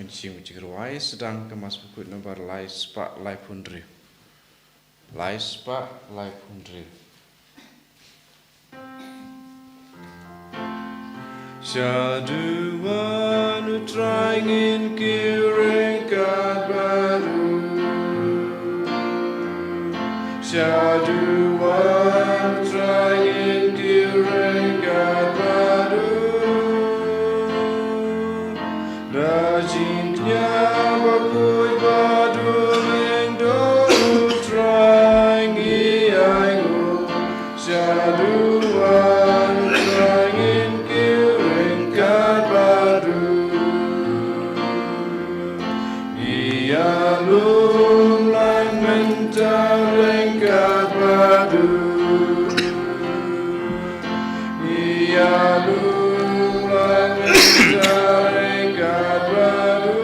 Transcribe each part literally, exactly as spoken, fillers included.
Jingshim jingrwai sdang ka Mass Bakhuid number lai spah laiphew hynriew. Lai spah laiphew hynriew. Sha duwan U Trai ngin kiew ryngkat bad u. Sha duwan U Trai ngin kiew ryngkat bad u. Da jingkñia bakhuid bad u lyngdoh U Trai ngi ainguh. Sha duwan U Trai ngin kiew ryngkat bad u. Ïalum lang mynta ryngkat bad u. Ïalum lang mynta ryngkat bad u.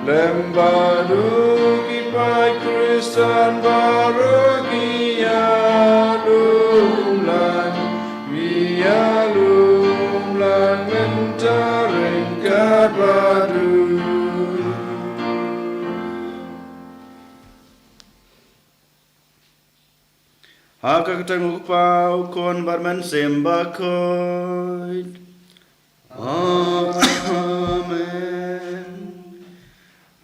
Lem bad u ki paid Khristan baroh ki ïalum lang. Ïalum lang mynta ryngkat bad u. Ha ka kyrteng U Kpa, U Khun bad U Mynsiem Bakhuid. Amen.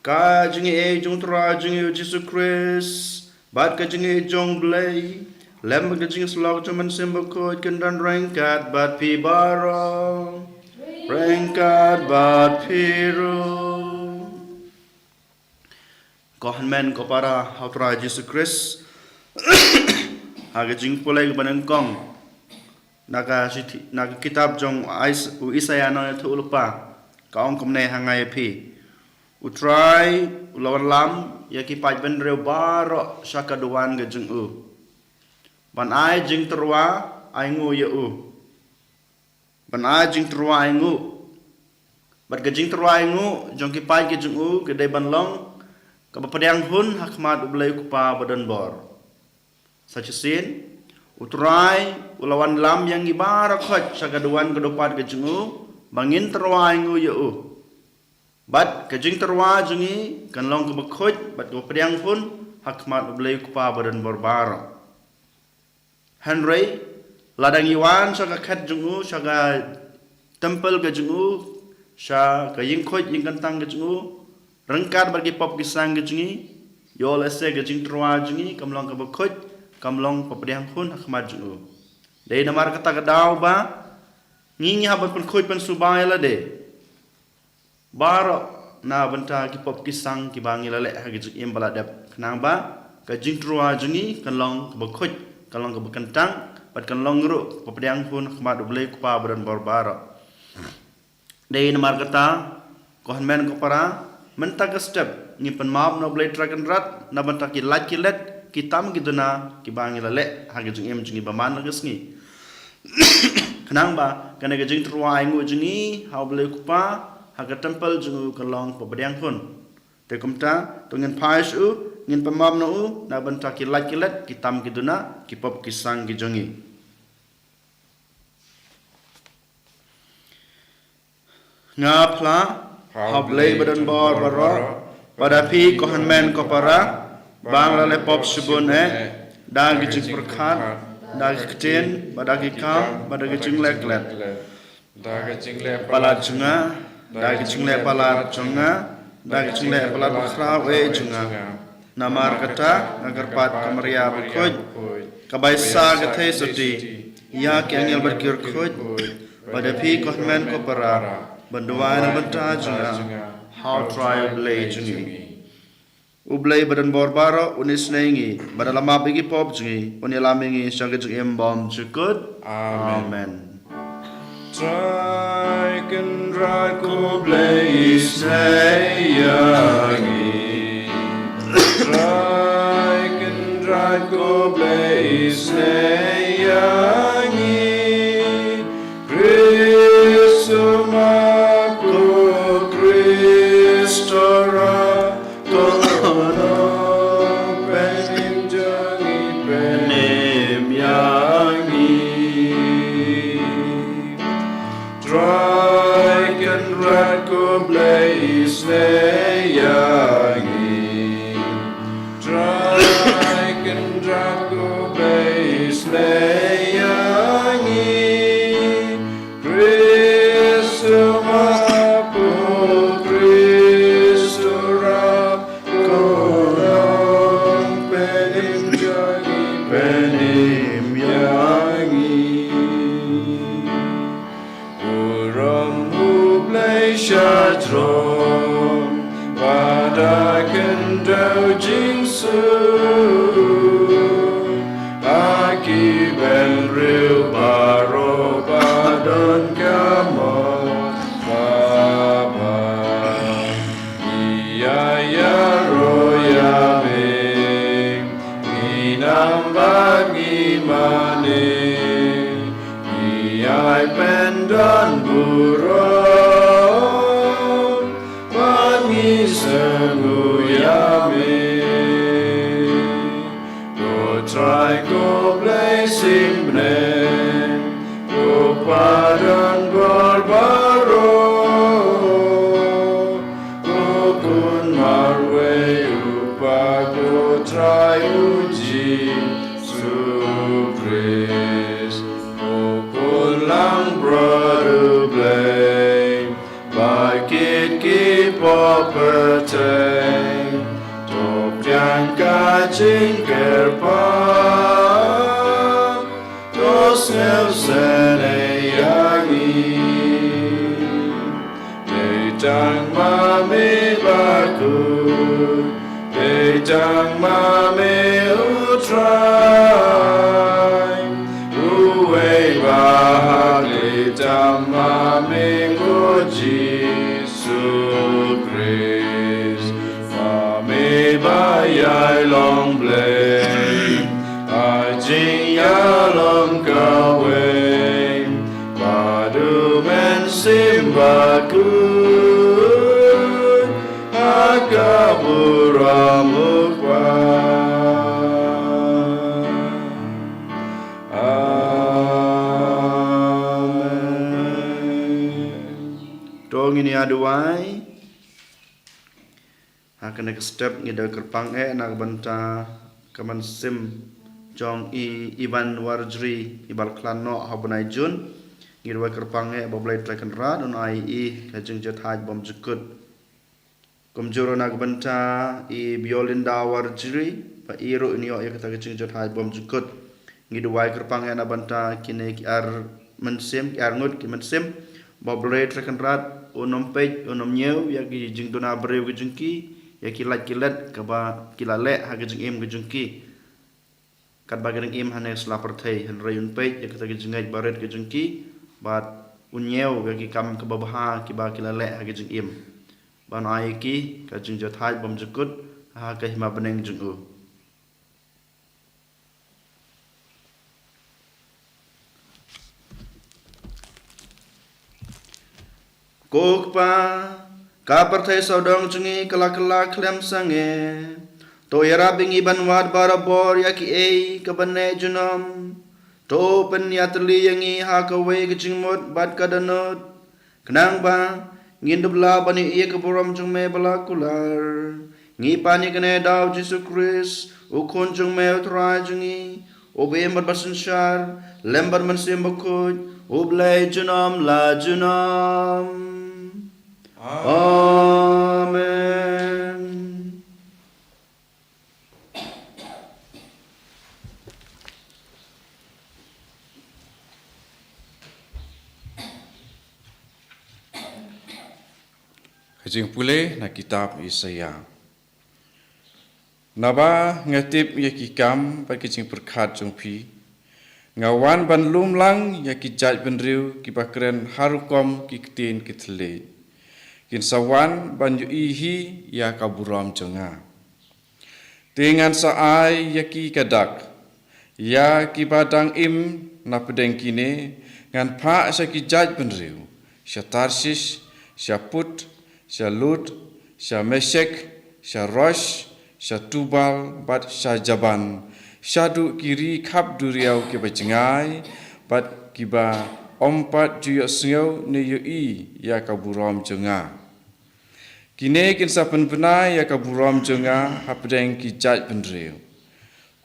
Ka jingïeit jong U Trai jong ngi U Jisu Khrist, bad ka jingïeit jong U Blei, lem bad ka jingïasyllok jong U Mynsiem Bakhuid, kin don ryngkat bad phi baroh. Ryngkat bad phi ruh. Ko hynmen ko para ha U Trai Jisu Khrist. Ha ka jingpule kaba nyngkong na ka shithi, na ka kitab jong Is-, u Isaïah nongïathuhlypa, u lypa, ka ong kumne ha nga ïa phi: U Trai u la wanlam ïa ki paidbynriew baroh sha ka duwan ka jong u, ban ai jingtyrwa ainguh ïa u. Ban ai jingtyrwa ainguh. Bad ka jingtyrwa ainguh jong ki paid ka jong u ka dei ban long kaba pdiang hun ha khmat U Blei U Kpa badonbor. Sa shisien, U Trai u la wanlam ïa ngi baroh khoit sha ka duwan ka dewpat ka jong u, ba ngin tyrwa ainguh ïa u. Bad ka jingtyrwa jong ngi kan long kaba khuid bad kaba pdiang hun ha khmat U Blei U Kpa badonbor baroh. Hynrei lada ngi wan sha ka khet jong u, sha ka temple ka jong u, sha ka ïingkhuid ïingkyntang ka jong u, ryngkat bad ki pop ki sang ka jong ngi, ïoh lehse ka jingtyrwa jong ngi kam long kaba khuid, kam long kaba pdiang hun ha khmat jong u. Dei namar kata ka daw ba ngi, ngi hap ban pynkhuid pynsuba ïa lade baroh na bynta ki pop ki sang kiba ngi la leh ha ka jingim ba la dep, khnang ba ka jingtyrwa jong ngi kan long kaba khuid, kan long kaba kyntang, bad kan long ruh kaba pdiang hun ha khmat U Blei U Kpa badonbor baroh. Dei namar kata, ko hynmen ko para, mynta ka step ngin pynmap na U Blei Trai Kynrad na bynta ki lait ki let, ki tam ki duna kiba ngi la leh ha ka jingim jong ngi ba man la ka sngi. Khnang ba kane ka jingtyrwa ainguh jong ngi ha U Blei U Kpa, ha ka temple jong u kan long kaba pdiang hun. Te kumta, to ngin phai sha u, ngin pynmap na u na bynta ki lait ki let, ki tam ki duna, ki pop ki sang ki jong ngi. Nga phla ha U Blei badonbor baroh, bad ha phi ko hynmen ko para, ba nga la leh pop shibun eh, da ki jingpyrkhat, da ki ktien, bad da ki kam, bad da ki jingleh klet. Da ka jingleh palat jong nga, da ka jingleh palat jong nga, da ka jingleh palat bakhraw eh jong nga. Namar kata nga kyrpad ka Maria bakhuid, ka bai sah ka thei sotti, ïa ki angel bad ki riewkhuid, bad ïa phi ko hynmen ko para, ban duwai na bynta jong nga ha U Trai U Blei jong ngi. U Blei badonbor baroh un isynei ïa ngi, bad da la map ïa ki pop jong ngi un ïalam ïa ngi sha ka jingim bymjukut. Amen. Amen. Trai Kynrad ko Blei isynei ïa ngi. Trai Kynrad ko Blei isynei ïa ngi. Khrist u map ko, Khrist u rat, to nongpynim jong ngi, pynim ïa ngi. Trai Kynrad Kynrad ko Blei, isynei ïa ngi. Khrist u Map, Khrist u Rap, ko Nongpynim jong ngi, pynim ïa ngi. Burom U Blei sha jrong, ba da khyndew jingsuk. Ha ki bynriew baroh ba don ka mon kaba ngi ïa ïaroh ïa me, ngi nam bad ngi mane, ngi ai pyndon burom, bad ngi sngewnguh ïa me. Ko Trai ko Blei seng bneng, ko Pa don bor baroh, ko Khun marwei U Kpa, ko Trai U Jisu Khrist, ko Khun langbrot U Blei, bad kit ki pop pyrthei, to pdiang ka jingkyrpad, to sngewsynei ïa ngi. Dei tang ma me bakhuid, dei tang ma me U Trai, uwei ba hakli tam ma me ko Jisu Khrist, ma me ba ïai long Blei ha jingïalong kawei bad U Mynsiem Bakhuid, ha ka burom U Kpa. Amen. To ngin ïa duwai. Ha kane ka step ngi da kyrpang eh na ka bynta ka mynsiem jong i Ivan Warjri, i ba la khlad noh ha u bnai Jun. Ngi duwai kyrpang eh ba U Blei Trai Kynrad un ai i ka jingjahthait bymjukut. Kumjuh ruh na ka bynta i Biolinda Warjri, ba i ruh in ïoh ïa kata ka jingjahthait bymjukut. Ngi duwai kyrpang eh na bynta kine ki ar mynsiem, ki ar ngut ki mynsiem, ba U Blei Trai Kynrad un ym peit, un ym ñiew ïa ki jingduna briew ki jong ki, ïa ki lait ki let kaba ki la leh ha ka jingim ka jong ki. Katba ki dang im hangne ha sla pyrthei, hynrei un peit ïa kata ka jingngeit barit ka jong ki, bad un ñiew ïa ki kam kaba bha kiba ki la leh ha ka jingim. Ban ai ïa ki ka jingjahthait bymjukut ha ka hima bneng jong u. Ko Kpa, ka pyrthei sawdong jong ngi ka la kylla khlem sangeh. To ïarap ïa ngi ban wad barabor ïa kiei kiba neh junom. To pynïatylli ïa ngi ha kawei ka jingmut bad ka dohnud, khnang ba ngin dup lah ban ïohi ïa ka burom jong me ba la kular. Ngi pan ïa kane da U Jisu Khrist, U Khun jong me U Trai jong ngi, uba im bad ba synshar lem bad U Mynsiem Bakhuid, U Blei junom la junom. Amen. Ka jingpule na kitab Isaïah. Naba nga tip ïa ki kam bad ki jingpyrkhat jong phi. Nga wan ban lum lang ïa ki jaitbynriew kiba kren ha rukom ki ktien ki thylliej. Kin sa wan ban ïohi hi ïa ka burom jong nga. Te ngan sa ai ïa ki ka dak, ïa kiba dang im na pdeng kine, ngan phah sha ki jaitbynriew, sha Tarshish, sha Put, sha Lud, sha Meshek, sha Rosh, sha Tubal, bad sha Jaban, shaduh ki ri khap duriaw kiba jngai, bad kiba ym pat ju ïohsngew ne ïohi ïa ka burom jong nga. Kine kin sa pynbna ïa ka burom jong nga hapdeng ki jaitbynriew.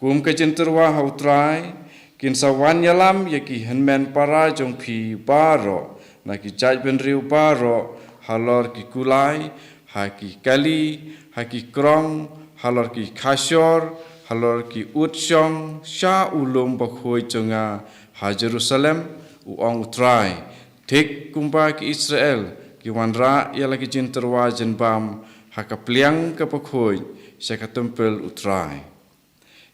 Kum ka jingtyrwa ha U Trai, kin sa wan ïalam ïa ki hynmen para jong phi baroh, na ki jaitbynriew baroh, halor ki kulai, ha ki kali, ha ki krong, halor ki khashor, halor ki utshong, sha u lum bakhuid jong nga, ha Jerusalem, u ong U Trai. Thik kumba ki Israel, ki wanrah ïa la ki jingtyrwa jingbam, ha ka pliang kaba khuid, sha ka templ U Trai.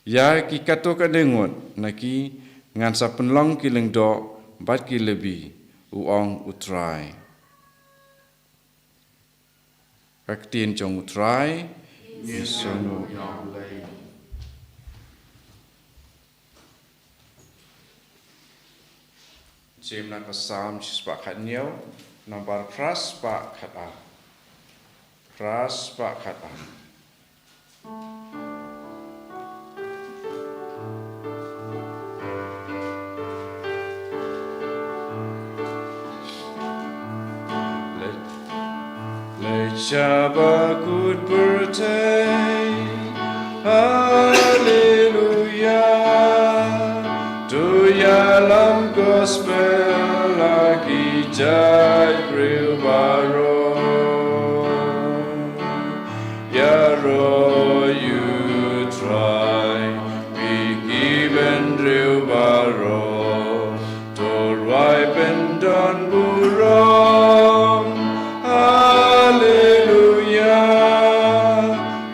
Ïa ki katto katne ngut na ki ngan sa pynlong ki lyngdoh bad ki lebi, u ong U Trai. Ka ktien jong U Trai. Ngi sngewnguh ïa U Blei. Jingim na ka Salm shispah khathynñiew, nambar phra spah khatar. Phra spah khatar. Leit, leit sha bakut pyrthei, Haleluya. To ïalam gospel ha ki jaitbynriew baroh. Ïaroh ïa U Trai, phi ki bynriew baroh, to rwai pyndonburom. Haleluya.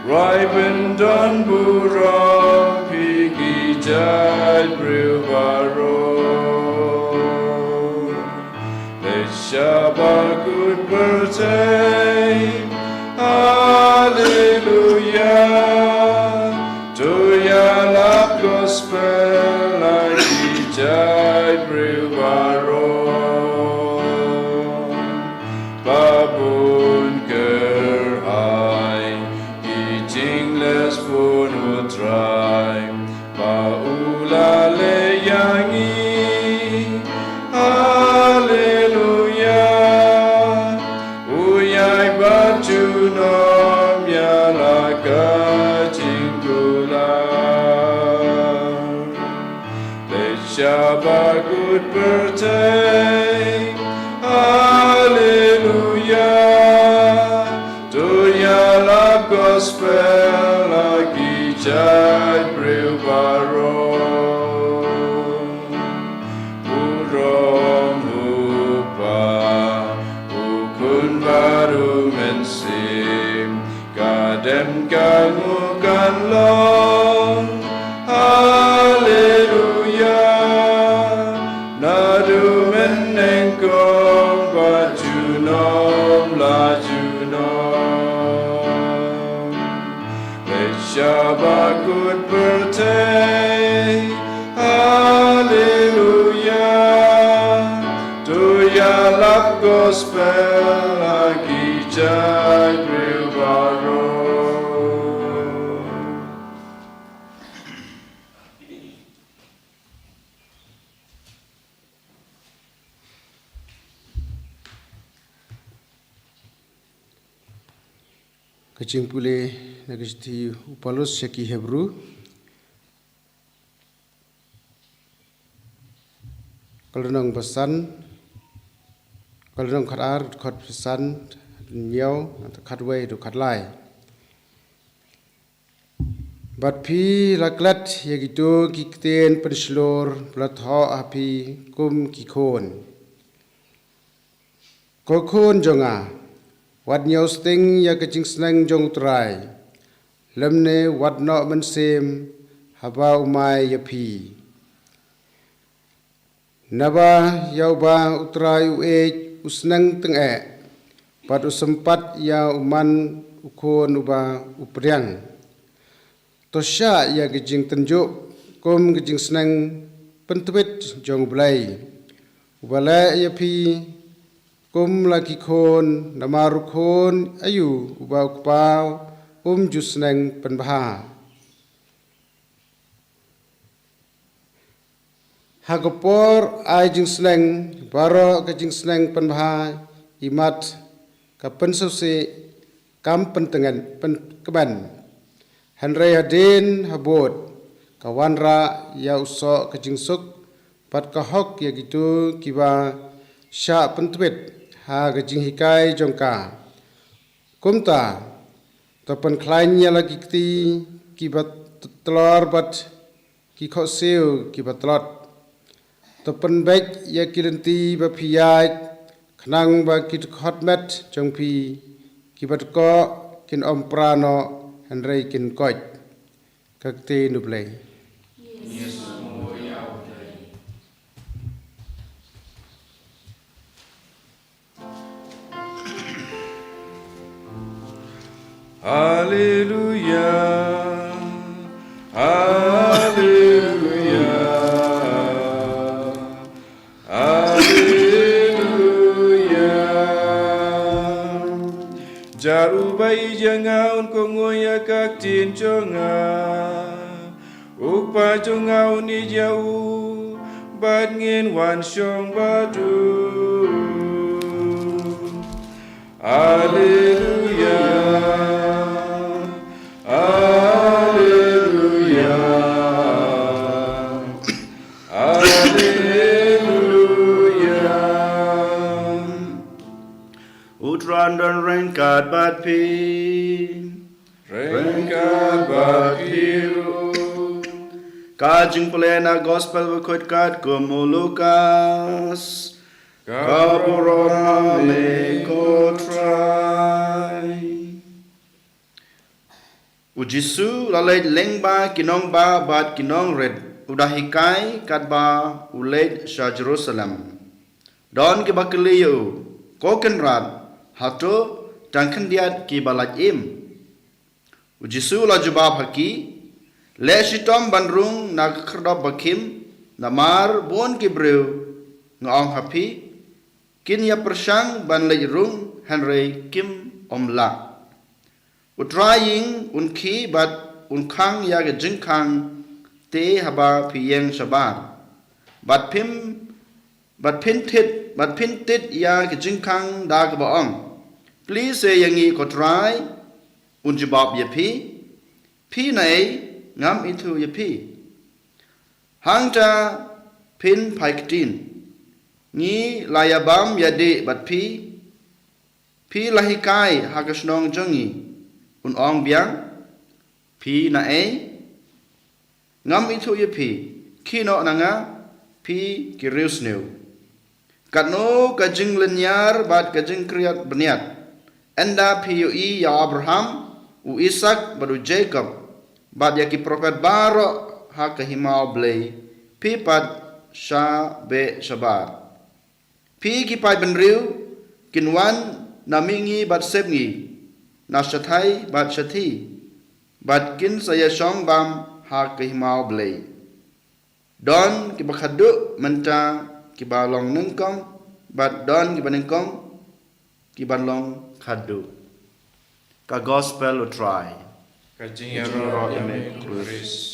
Rwai pyndonburom, phi ki jaitbynriew baroh. Leit sha bakut pyrthei, Haleluya. To ïalap gospel ha ki jaitbynriew baroh. Ba bun kyrhai ki jingleh bun U Trai, ba u la leh ïa ngi. Haleluya. U ïai bat junom ïa la ka jingkular. Leit sha bakut pyrthei, Haleluya. To ïalap gospel ha ki jaitbynriew baroh. Burom U Kpa, U Khun bad U Mynsiem, ka dem ka nguh kan long. Haleluya. Naduh mynnyngkong bad junom la junom. Leit sha bakut pyrthei, Haleluya. To ïalap gospel ha ki jaitbynriew baroh. Ka jingpule na ka shithi u Paulus sha ki Hebru. Ka lynnong ba san, ka lynnong khatar, dkhot ba san, hynñiew, khatwei, dkhot lai. Bad phi la klet ïa kito ki ktien pynshlur ba la thoh ha phi kum ki khun. Ko khun jong nga, wat ñiew sting ïa ka jingsneng jong U Trai, lymne wat noh mynsiem haba u mai ïa phi. Naba ïa uba U Trai u ïeit u sneng tyngeh, bad u sympat ïa u man u khun uba u pdiang. To shah ïa ka jingtynjuh kum ka jingsneng pyntbit jong U Blei, uba leh ïa phi kum la ki khun, namar u khun aïu uba u kpa um ju sneng pynbha. Ha ka por ai jingsneng, baroh ka jingsneng pynbha imat ka pynsngewsih kam pyntngen, pynkmen. Hynrei hadien habud, ka wanrah ïa u soh ka jingsuk, bad ka hok ïa kito kiba shah pyntbit ha ka jinghikai jong ka. Kumta, to pynkhlaiñ ïa la ki kti kiba t-, tlor bad ki khohsiew kiba tlot. To pynbeit ïa ki lynti ba phi ïaid, khnang ba ki dkhot met jong phi kiba dkoh kin ym pra noh, hynrei kin koit. Ka ktien U Blei. Haleluya, haleluya, haleluya. Jar u ba ïeit ïa nga un kohnguh ïa ka ktien jong nga. U Kpa jong nga un ïeit ïa u, bad ngin wan shong bad u. Haleluya, haleluya, haleluya. U Trai un don ryngkat bad phi. Ryngkat bad phi ruh. Ka jingpule na Gospel bakhuid katkum u Lukas. Ka burom ha me ko Trai. U Jisu u la leit lyngba ki nongbah bad ki nongrit, u da hikai katba u leit sha Jerusalem. Don kiba kylli ïa u, Ko Kynrad, hato tang khyndiat kiba lait im? U Jisu u la jubab ha ki, Leh shitom ban rung na ka khyrdop bakhim, namar bun ki briew, nga ong ha phi, kin ïa pyrshang ban leit rung, hynrei kim ym lah. U Trai ïing un khih bad un khang ïa ka jingkhang te haba phi ïeng shabar. Bad phim, bad phin tit, bad phin tit ïa ka jingkhang da kaba ong, Plie se ïa ngi ko Trai, un jubab ïa phi, Phi naei, ngam ithuh ïa phi. Hangta phin phai ktien, Ngi la ïa bam ïa dih bad phi, phi la hikai ha ka shnong jong ngi. Un ong biang, Phi naei, ngam ithuh ïa phi, khie noh na nga, phi ki riewsniew. Katno ka jinglynñiar bad ka jingkriat bniat, ynda phi ïohi ïa u Abraham, u Isaak bad u Jakob, bad ïa ki prophet baroh ha ka hima U Blei, phi pat sha beh shabar. Phi ki paid bynriew, kin wan na mihngi bad sepngi, na shathai bad shathie, bad kin sa ïashong bam ha ka hima U Blei. Don kiba khatduh mynta kiba long nyngkong, bad don kiba nyngkong kiba long khatduh. Ka Gospel U Trai. Ka jingïaroh ïa me ko Khrist.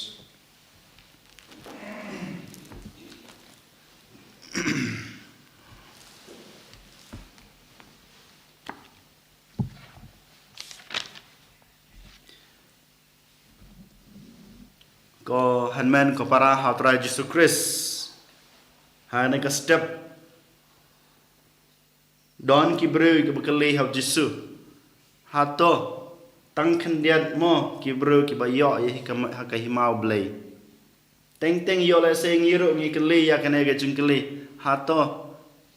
Ko hynmen ko para ha U Trai Jisu Khrist. Ha kane ka step, don ki briew kiba kylli ha U Jisu, hato tang khyndiat mo ki briew kiba ïoh ïa hi ka, ha ka hima U Blei. Teng teng ïoh lehse ngi ruh ngi kylli ïa kane ka jingkylli, hato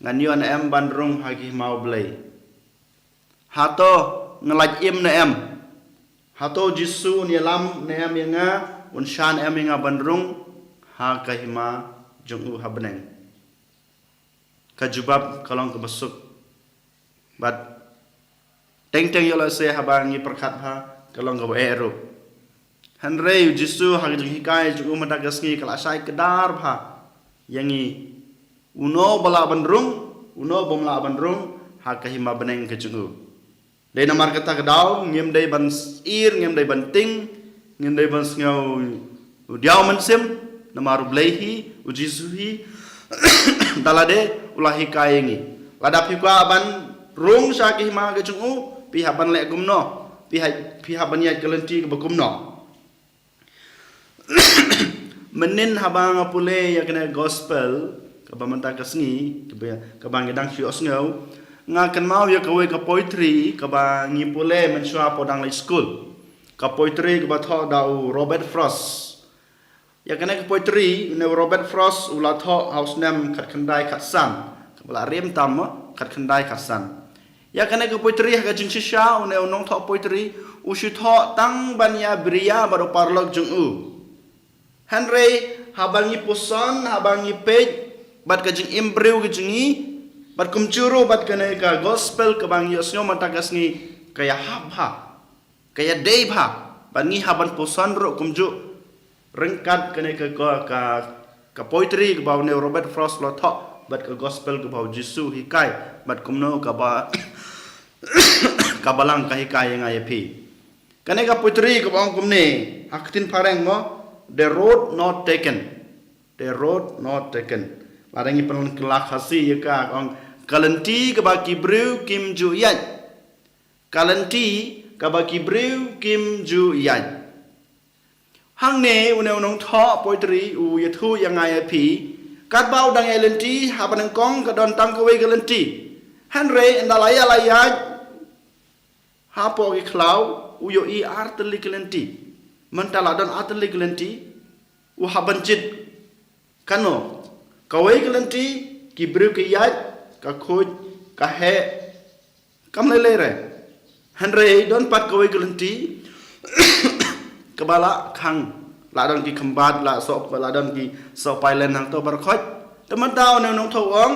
ngan ïoh ne em ban rung ha ka hima U Blei? Hato nga lait im ne em? Hato U Jisu un ïalam ne em ïa nga, un shah ne em ïa nga ban rung ha ka hima jong u ha bneng? Ka jubab ka long kaba suk. Bad teng teng ïoh lehse haba ngi pyrkhat bha ka long kaba eh ruh. Hynrei U Jisu ha ka jinghikai jong u mynta ka sngi ka la shai kdar bha ïa ngi, uno ba lah ban rung, uno bym lah ban rung ha ka hima bneng ka jong u. Dei namar kata ka daw ngim dei ban s-, ir, ngim dei ban tieng, ngim dei ban sngew u diaw mynsiem, namar U Blei hi, U Jisu hi, da lade u la hikai ïa ngi. Lada phi kwah ban rung sha ka hima ka jong u, phi hap ban leh kumno, phi hap, phi hap ban ïaid ka lynti kaba kumno. Mynnin haba nga pule ïa kane gospel kaba mynta ka sngi, kaba, kaba ngi dang shu ïohsngew, nga kynmaw ïa kawei ka poetry kaba ngi pule mynshuwa hapoh dang leit skul. Ka poetry kaba thoh da u Robert Frost. Ïa kane ka poetry, une u Robert Frost u la thoh ha u snem khatkhyndai khatsan, kaba la rim tam mo, khatkhyndai khatsan. Ïa kane ka poetry ha ka jingshisha, une u nongthoh poetry u shu thoh tang ban ïa bria bad u paralok jong u. Hynrei haba ngi puson, haba ngi peit bad ka jingim briew ka jong ngi, bad kumjuh ruh bad kane ka gospel kaba ngi ïohsngew mynta ka sngi, ka ïahap bha, ka ïadei bha. Bad ngi hap ban puson ruh kumjuh ryngkat kane ka, ka, ka, ka poetry kaba une u Robert Frost u la thoh bad ka gospel kaba u Jisu u hikai, bad kumno kaba ka Balang ka hikai ïa nga ïa phi. Kane ka poetry kaba ong kumne, ha ka ktien phareng mo, The Road Not Taken. The Road Not Taken. Lada ngi pynkylla Khasi ïa ka, ka ong, ka lynti kaba ki briew kim ju ïaid. Ka lynti kaba ki briew kim ju ïaid. Hangne une u nongthoh poetry u ïathuh ïa nga ïa phi, katba u dang ïaid lynti, haba nyngkong ka don tang kawei ka lynti. Hynrei ynda la ïaid la ïaid hapoh ki khlaw, u ïohi artylli ki lynti. Mynta la don artylli ki lynti, u hap ban jied. Kano? Kawei ka lynti, ki briew ki ïaid, ka khuid, ka heh, kam lei lei re. Hynrei don pat kawei ka lynti kaba la khang, la don ki khymbat, la soh, la don ki soh pailen hangto baroh khoit. Te mynta une u nongthoh u ong,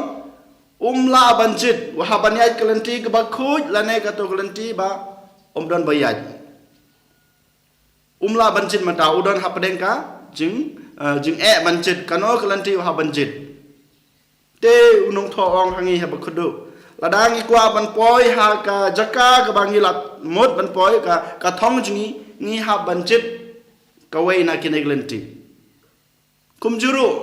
um lah ban jied, u hap ban ïaid ka lynti kaba khuid lane kato ka lynti ba um don ba ïaid. Um lah ban jied mynta, u don hapdeng ka jing, eh, jingeh ban jied, kano ka lynti u hap ban jied. Te u nongthoh u ong ha ngi haba khadduh, lada ngi kwah ban poi ha ka jaka kaba ngi la mut ban poi, ka, ka thong jong ngi, ngi hap ban jied kawei na kine ki lynti. Kumjuh ruh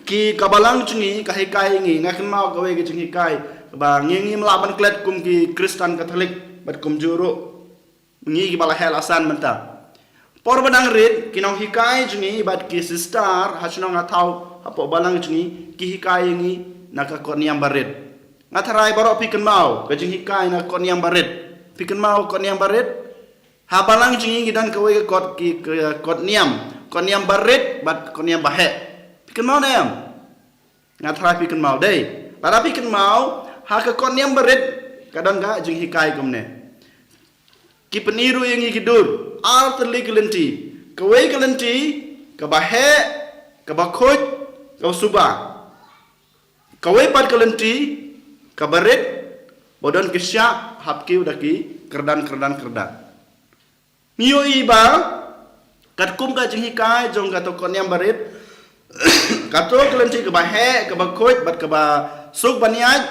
ki, ka Balang jong ngi ka hikai ïa ngi, nga kynmaw kawei ka jinghikai ba ngi, ngim lah ban klet kum ki Khristan Katholik, bad kumjuh ruh ngi kiba la heh la san mynta. Por ba dang rit, ki nonghikai jong ngi bad ki sister ha shnong ha thaw hapoh Balang jong ngi ki hikai ïa ngi na ka kot niam barit. Nga tharai baroh phi kynmaw ka jinghikai na kot niam barit. Phi kynmaw kot niam barit? Ha Balang jong ngi ngi don kawei ka kot, ki, ka kot niam, kot niam barit bad kot niam baheh. Phi kynmaw ne em? Nga tharai phi kynmaw, dei? Lada phi kynmaw, ha ka kot niam barit ka don ka jinghikai kumne. Ki pyni ruh ïa ngi ki dur artylli ki lynti. Kawei ka lynti kaba heh, kaba khuid, kaba suba. Kawei pat ka lynti kaba rit, ba don ki shiah hap kiew da ki kyrdan, kyrdan, kyrdan. Ngi ïohi ba katkum ka jinghikai jong kato kot niam barit, kato ka lynti kaba heh, kaba khuid bad kaba suk ban ïaid,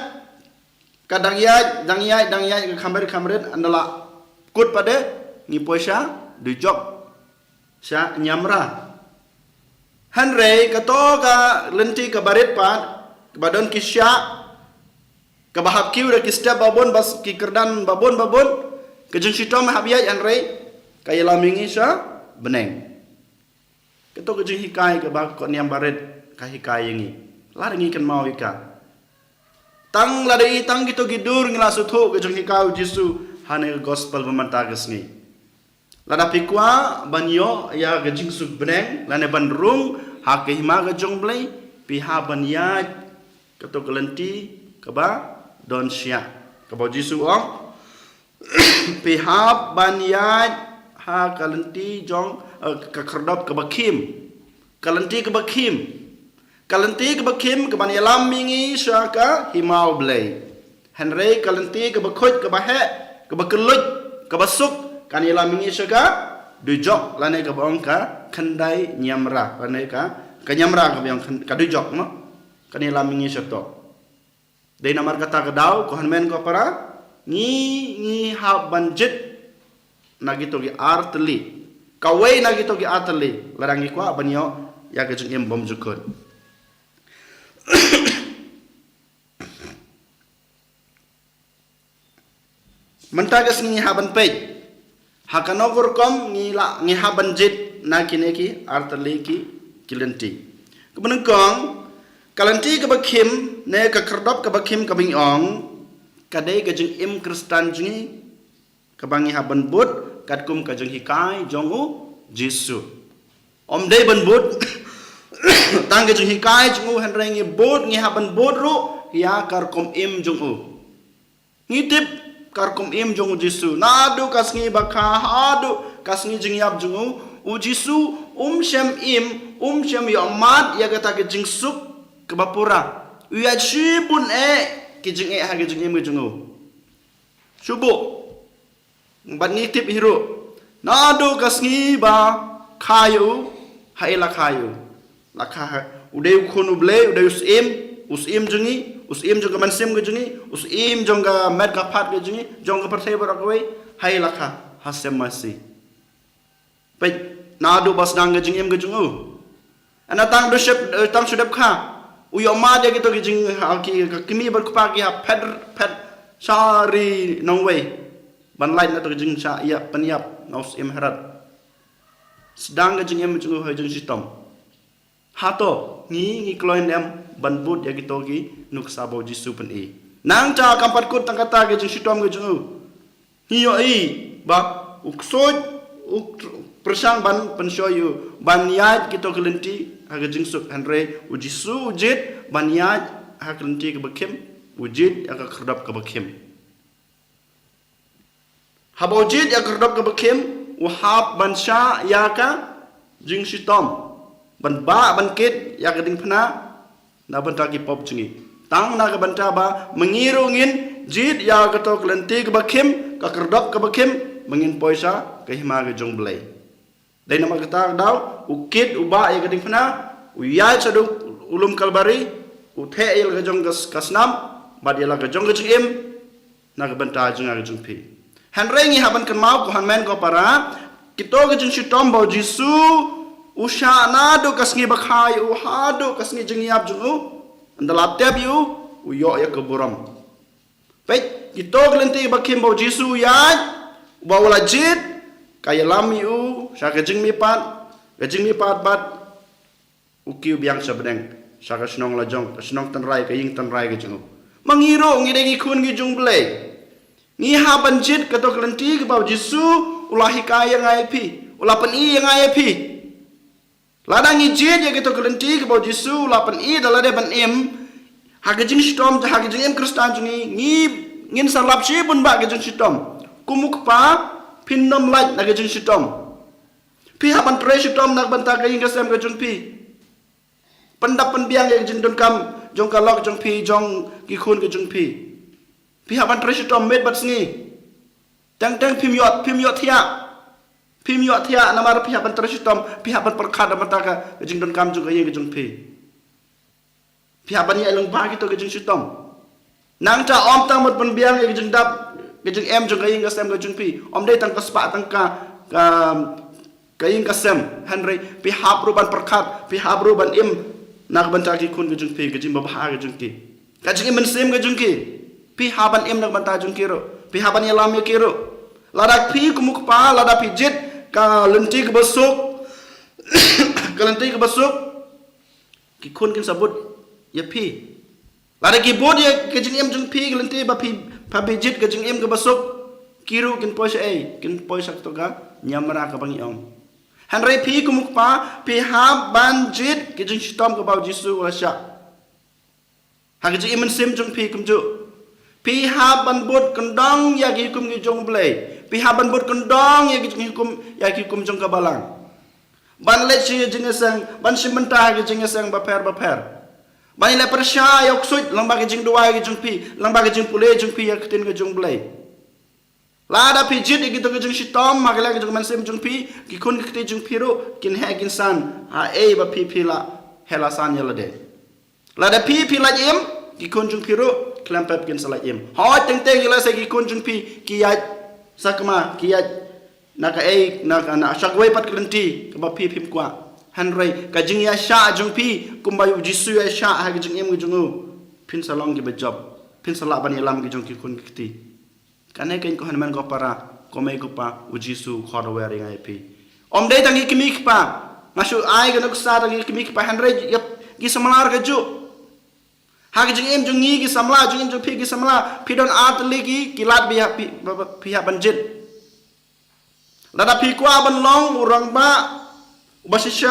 ka dang ïaid, dang ïaid, dang ïaid, ka kham rit, kham rit, ynda la kut pat de, ngi poi sha dujok, sha niamra. Hynrei kato ka lynti kaba rit pat, kaba don ki shiah, kaba hap kiew da ki step babun, bad ki kyrdan babun babun, ka jingshitom hap ïaid, hynrei ka ïalam ïa ngi sha bneng. Kato ka jinghikai kaba kot niam barit ka hikai ïa ngi. Lada ngi kynmaw ïa ka, tang lada i tang kito ki dur ngi la sngewthuh ka jinghikai u Jisu ha kane ka gospel ba mynta ka sngi. Lada phi kwah ban ïoh ïa ka jingsuk bneng lane ban rung ha ka hima ka jong U Blei, phi hap ban ïaid kato ka lynti kaba don shiah, kaba u Jisu u ong, phi hap ban ïaid ha ka lynti jong, eh, ka khyrdop kaba khim. Ka lynti kaba khim. Ka lynti kaba khim kaban ïalam ïa ngi sha ka hima U Blei. Hynrei ka lynti kaba khuid, kaba heh, kaba kylluid, kaba suk, kan ïalam ïa ngi sha ka dujok, lane kaba ong ka khyndai niamra, lane ka, ka niamra kaba ong khyn-, ka dujok mo. Kan ïalam ïa ngi shato. Dei namar kata ka daw, ko hynmen ko para, ngi, ngi hap ban jied na kito ki artylli. Kawei na kito ki artylli, lada ngi kwah ban ïoh ïa ka jingim bymjukut. Mynta ka sngi ngi hap ban peit ha kano ka rukom ngi la, ngi hap ban jied na kine ki artylli ki, ki lynti. Kaba nyngkong, ka lynti kaba khim, ne ka khyrdop kaba khim kaba ngi ong, ka dei ka jingim Khristan jong ngi, kaba ngi hap ban bud, katkum ka jinghikai jong u Jisu. Ym dei ban bud tang ka jinghikai jong u, hynrei ngi bud, ngi hap ban bud ruh ïa ka rukom im jong u. Ngi tip ka rukom im jong u Jisu. Naduh ka sngi ba kha haduh ka sngi jingïap jong u, u Jisu um shym im, um shym ïohmad ïa kata ka jingsuk kaba pura. U ïaid shibun eh ki jingeh ha ka jingim ka jong u. Shu buh. Bad ngi tip hi ruh, naduh ka sngi ba kha ïa u, haei la kha ïa u. La kha ha, u dei u khun u Blei, u dei u syiem, u syiem jong ngi, u syiem jong ka mynsiem ka jong ngi, u syiem jong ka met ka phad ka jong ngi, jong ka pyrthei baroh kawei, haei la kha ha sem masi. Peit, naduh ba sdang ka jingim ka jong u, hynrei tang shu dep, eh, tang shu dep kha, u ïohmad ïa kito ki jing, ha, ki, ka kmie bad kpa ki hap phet, phet sha ri nongwei ban lait na kato ka jingshah ïap pynïap na u syiem Herod. Sdang ka jingim jong u ha jingshitom. Hato ngi, ngi kloi ne em ban bud ïa kito ki nuksa ba u Jisu u pyni? Nangta kam pat kut tang kata ka jingshitom ka jong u. Ngi ïohi ba u ksuid, u pyrshang ban pynshoi ïa u ban ïaid kito ki lynti ha ka jingsuk, hynrei u Jisu u jied ban ïaid ha ka lynti kaba khim, u jied ïa ka khyrdop kaba khim. Haba u jied ïa ka khyrdop kaba khim, u hap ban shah ïa ka jingshitom, ban bah ban kit ïa ka diengphna na bynta ki pop jong ngi. Tang na ka bynta ba ma ngi ruh ngin jied ïa kato ka lynti kaba khim, ka khyrdop kaba khim, ba ngin poi sha ka hima ka jong u Blei. Dei namar kata ka daw u kit, u bah ïa ka diengphna, u ïaid shaduh u lum Kalbari, u theh ïa la ka jong ka, ka snam bad ïa la ka jong ka jingim na ka bynta jong nga ka jong phi. Hynrei ngi hap ban kynmaw, ko hynmen ko para, kito ki jingshitom ba u Jisu u shah naduh ka sngi ba kha ïa u haduh ka sngi jingïap jong u, ynda la tep ïa u, u ïoh ïa ka burom. Peit, kito ki lynti ba khim ba u Jisu u ïaid, ba u la jied, ka ïalam ïa u sha ka jingmihpat, ka jingmihpat bad u kiew biang sha bneng, sha ka shnong la jong, ka shnong tynrai, ka ïing tynrai ka jong u. Ma ngi ruh ngi dei ki khun ki jong u Blei. Ngi hap ban jied kato ka lynti kaba u Jisu u la hikai ïa nga ïa phi, u la pyni ïa nga ïa phi. Lada ngi jied ïa kato ka lynti kaba u Jisu u la pyni da lade ban im ha ka jingshitom, ha ka jingim Khristan jong ngi, ngi, ngin sa lap shibun bah ka jingshitom. Kum u kpa, phin nym lait na ka jingshitom. Phi hap ban trei shitom na ka bynta ka ïing ka sem ka jong phi. Pyndap pynbiang ïa ka jingdonkam jong ka lok jong phi, jong ki khun ka jong phi. Phi hap ban trei shitom miet bad sngi. Teng teng phim ïoh, phim ïoh thiah. Phim ïoh thiah namar phi hap ban trei shitom, phi hap ban pyrkhat na ka bynta ka jingdonkam jong ka ïing ka jong phi. Phi hap ban ïaid lyngba kito ki jingshitom. Nangta ym tang mut pynbiang ïa ka jingdap, ka jingem jong ka ïing ka sem ka jong phi. Ym dei tang ka spah tang ka, ka, ka ïing ka sem. Hynrei phi hap ruh ban pyrkhat, phi hap ruh ban im na ka bynta ki khun ka jong phi, ka jingbabha ka jong ki, ka jingim mynsiem ka jong ki. Phi hap ban im na ka bynta jong ki ruh. Phi hap ban ïalam ïa ki ruh. Lada phi kum u kpa, lada phi jied ka lynti kaba suk, ka lynti kaba suk, ki khun kin sa bud ïa phi. Lada ki bud ïa ka jingim jong phi, ka lynti ba phi, ba phi jied ka jingim kaba suk, ki ruh kin poi sha ei, kin poi sha kato ka niamra kaba ngi ong. Hynrei phi kum u kpa, phi hap ban jied ka jingshitom kaba u Jisu u la shah ha ka jingim mynsiem jong phi kumjuh. Phi hap ban bud kyndong ïa ki hukum ki jong u Blei. Phi hap ban bud kyndong ïa ki jinghukum, ïa ki hukum jong ka balang. Ban leit sha ka jingïaseng, ban shim bynta ha ka jingïaseng bapher bapher. Ban ïaleh pyrshah ïa u ksuid lyngba ka jingduwai ka jong phi, lyngba ka jingpule jong phi ïa ka ktien ka jong u Blei. Lada phi jied ïa kito ki jingshitom ha ka liang ka jong ka mynsiem jong phi, ki khun ki kti jong phi ruh kin heh kin san ha ei ba phi, phi la heh la san ïa lade. Lada phi, phi lait im, ki khun jong phi ruh khlem pep kin sa lait im. Hooid, teng teng ïa lehse ki khun jong phi ki ïaid sakma, ki ïaid na kaei, na ka, na sha kawei pat ka lynti kaba phi phim kwah. Hynrei ka jingïashah jong phi kumba u Jisu u ïashah ha ka jingim ka jong u, phin sa long kiba jop, phin sa lah ban ïalam ki jong ki khun ki kti. Kane keiñ ko hynmen ko para, ko mei ko pa, u Jisu u khot ruh ïa nga ïa phi. Ym dei tang ki kmie ki kpa. Nga shu ai ka nuksa tang ki kmie ki kpa, hynrei ïa ki samla ruh kajuh. Ha ka jingim jong ngi ki samla, jingim jong phi ki samla, phi don ar tylli ki, ki lad ba ïa phi, ba, ba, phi hap ban jied. Lada phi kwah ban long u rangbah uba shisha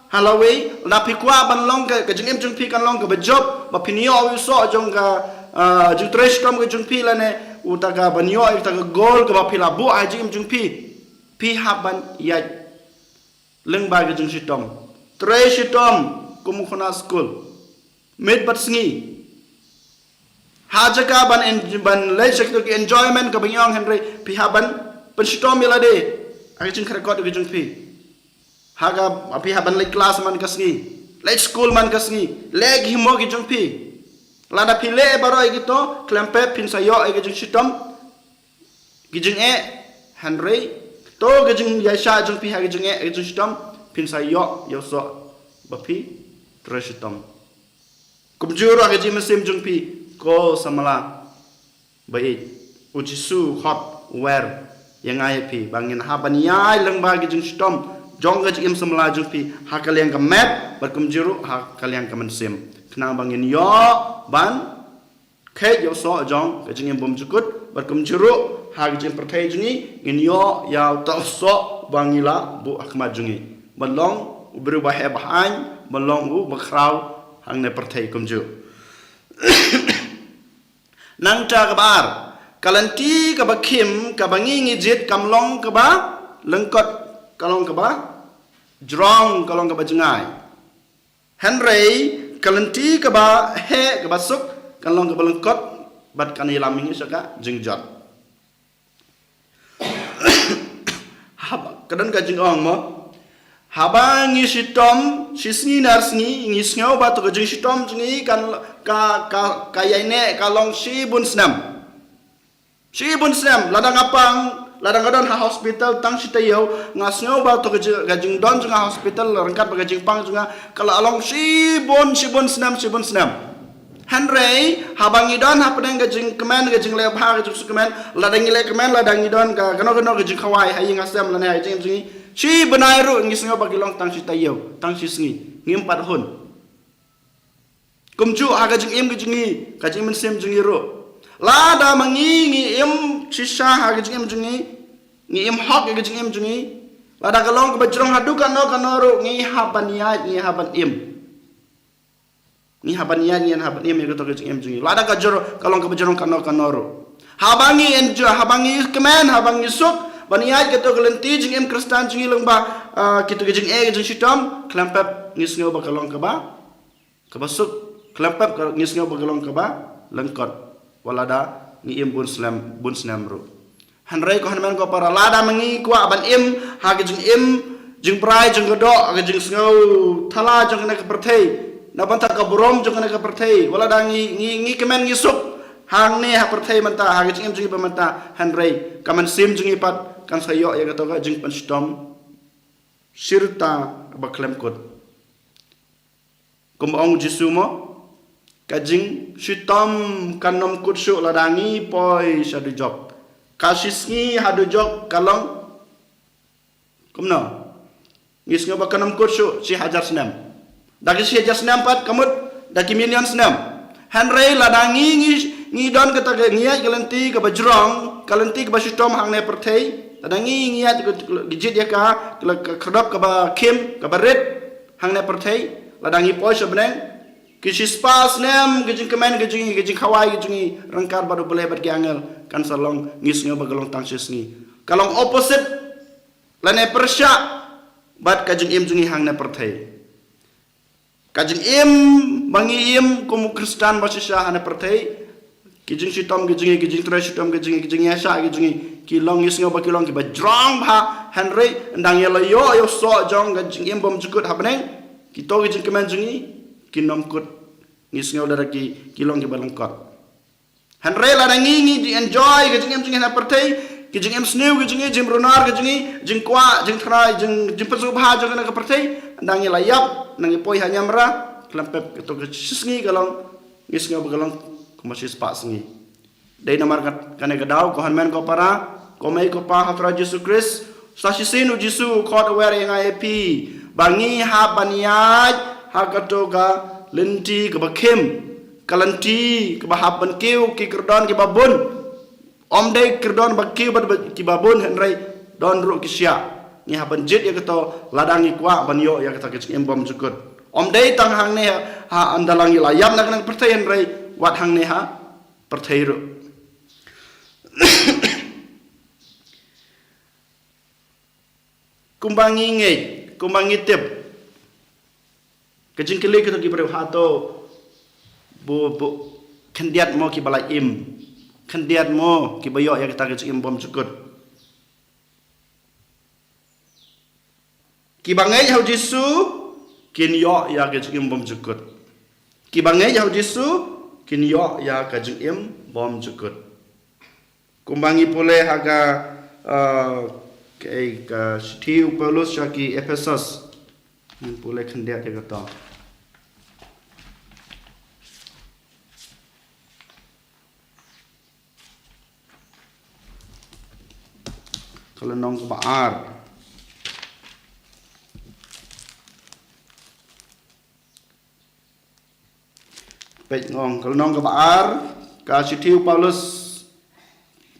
ha lawei, lada phi kwah ban long ka, ka jingim jong phi kan long kaba jop, ba phin ïoh ïa u soh jong ka, ah, jingtrei shitom ka jong phi lane uta ka ban ïoh ïa uta ka goal kaba phi la buh ha jingim jong phi. Phi hap ban ïaid lyngba ka jingshitom. Trei shitom kum u khynnah skul. Miet bad sngi. Ha jaka ban en-, ban leit sha kito ki enjoyment kaba ngi ong, hynrei phi hap ban pynshitom ïa lade ha ka jingkyrkhu ka jong phi. Ha ka, phi hap ban leit klas man ka sngi, leit skul man ka sngi, leh ki homework ki jong phi. Lada phi leh baroh ïa kito, khlem pep phin sa ïoh ïa ka jingshitom, ki jingeh, hynrei to ka jingïaishah jong phi ha ka jingeh, ka jingshitom, phin sa ïoh ïa u soh ba phi trei shitom. Kumjuh ruh ha ka jingmynsiem jong phi, ko samla ba ïeit, u Jisu u khot, u wer ïa nga ïa phi ba ngin hap ban ïaid lyngba ka jingshitom jong ka jingim samla jong phi, ha ka liang ka met bad kumjuh ruh ha ka liang ka mynsiem, khnang ba ngin ïoh ban kheit ïa u soh jong ka jingim bymjukut bad kumjuh ruh ha ka jingpyrthei jong ngi, ngin ïoh ïa uta u soh ba ngi la buh ha khmat jong ngi, ban long u briew ba heh ba haiñ, ban long u bakhraw hangne pyrthei kumjuh. Nangta kaba ar, ka lynti kaba khim kaba ngi ngi jied kam long kaba lyngkot, ka long kaba jrong, ka long kaba jngai. Hynrei ka lynti kaba heh kaba suk kan long kaba lyngkot bad kan ïalam ïa ngi sha ka jingjot. Haba, ka don ka jingong mo. Haba ngi shitom shi sngi nar sngi, ngi sngew ba to ka jingshitom jong ngi kan ka, ka, ka ïaineh ka long shibun snem. Shibun snem, lada nga pang, lada nga don ha hospital tang shi taïew, nga sngew ba to ka jing, ka jingdon jong nga ha hospital ryngkat bad ka jingpang jong nga ka la long shibun, shibun snem, shibun snem. Hynrei haba ngi don hapdeng ka jingkmen, ka jingleh bha, ka jingsuk kmen, lada ngi leh kmen, lada ngi don ka kano kano ka jingkhawai ha ïing ha sem lane ha jingim jong ngi, shi bnai ruh ngi sngew ba ki long tang shi taïew, tang shi sngi, ngim pat hun. Kumjuh ha ka jingim ka jong ngi, ka jingmynsiem jong ngi ruh. Lada ma ngi ngi im shisha ha ka jingim jong ngi, ngi im hok ïa ka jingim jong ngi, lada ka long kaba jrong haduh kano kano ruh, ngi hap ban ïaid, ngi hap ban im. Ngi hap ban ïaid, ngi hap ban im ïa kato ka jingim jong ngi, lada ka jrong, ka long kaba jrong kano kano ruh. Haba ngi enjoy, haba ngi kmen, haba ngi suk ban ïaid kato ka lynti jingim Khristan jong ngi lyngba, ah, kito ka jingeh ka jingshitom, khlem pep ngi sngew ba ka long kaba kaba suk, khlem pep ka, ngi sngew ba ka long kaba lyngkot wat lada ngi im bun snem, bun snem ruh. Hynrei ko hynmen ko para, lada ma ngi kwah ban im ha ka jingim jingbrai jong ka doh, ha ka jingsngew thala jong kane ka pyrthei, na bynta ka burom jong kane ka pyrthei, wat lada ngi, ngi, ngi kmen ngi suk hangne ha pyrthei mynta, ha ka jingim jong ngi ba mynta, hynrei ka mynsiem jong ngi pat kan sa ïoh ïa kato ka jingpynshitom shirta ba khlem kut. Kum ong u Jisu mo, ka jingshitom kan ym kut shuh lada ngi poi sha dujok. Ka shi sngi ha dujok ka long kumno? Ngi sngew ba kan ym kut shuh shi hajar snem. Da ki shi hajar snem pat ka mut da ki million snem. Hynrei lada ngi, ngi, ngi don kata ka, ngi ïaid ka lynti kaba jrong, ka lynti kaba shitom hangne pyrthei, lada ngi, ngi ïaid ka, ka, ka jied ïa ka, ka, ka khyrdop kaba khim, kaba rit hangne pyrthei, lada ngi poi sha bneng, ki shispah snem ka jingkmen ka jong ngi, ka jingkhawai ka jong ngi ryngkat bad U Blei bad ki angel kan sa long, ngi sngew ba ka long tang shi sngi. Ka long opposite lane pyrshah bad ka jingim jong ngi hangne pyrthei. Ka jingim ba ngi im kum u Khristan ba shisha hangne pyrthei, ki jingshitom ki jong ngi, ki jingtrei shitom ki jong ngi, ki jingïaishah ki jong ngi, ki long, ngi sngew ba ki long kiba jrong bha, hynrei ynda ngi la ïoh ïa u soh jong ka jingim bymjukut ha bneng, kito ki jingkmen jong ngi kin ym kut, ngi sngew lada ki, ki long kiba lyngkot. Hynrei lada ngi, ngi ju enjoy ka jingim jong ngi ha pyrthei, ki jingim sniew ki jong ngi, jingim runar ki jong ngi, jingkwah, jingthrang, jing, jingpynsngewbha jong ngi ha ka pyrthei, ynda ngi la ïap, ynda ngi poi ha niamra, khlem pep kato ka shi sngi ka long, ngi sngew ba ka long kumba shispah sngi. Dei namar ka, kane ka daw, ko hynmen ko para, ko mei ko pa ha u Trai Jisu Khrist, Sa shisien u Jisu u khot u wer ïa nga ïa phi ba ngi hap ban ïaid ha kato ka lynti kaba khim, ka lynti kaba hap ban kiew ki kyrdon kiba bun. Ym dei kyrdon ba kiew bad ba, kiba bun, hynrei don ruh ki shiah. Ngi hap ban jied ïa kato lada ngi kwah ban ïoh ïa kata ka jingim bymjukut. Ym dei tang hangne ha, ha ynda la ngi la ïap na kane ka pyrthei, hynrei wat hangne ha pyrthei ruh. Kumba ngi ngeit, kumba ngi tip. Ka jingkylli kito ki briew, hato bu, bu khyndiat mo kiba la im, khyndiat mo kiba ïoh ïa kata ka jingim bymjukut? Kiba ngeit ha u Jisu kin ïoh ïa ka jingim bymjukut. Kiba ngeit ha u Jisu kin ïoh ïa ka jingim bymjukut. Kumba ngi pule ha ka, uh, ka, ka shithi u Paulus sha ki Ephesos. Ngi pule khyndiat ïa kata. Ka lynnong kaba ar. Peit ngong, ka lynnong kaba ar, ka shithi u Paulus.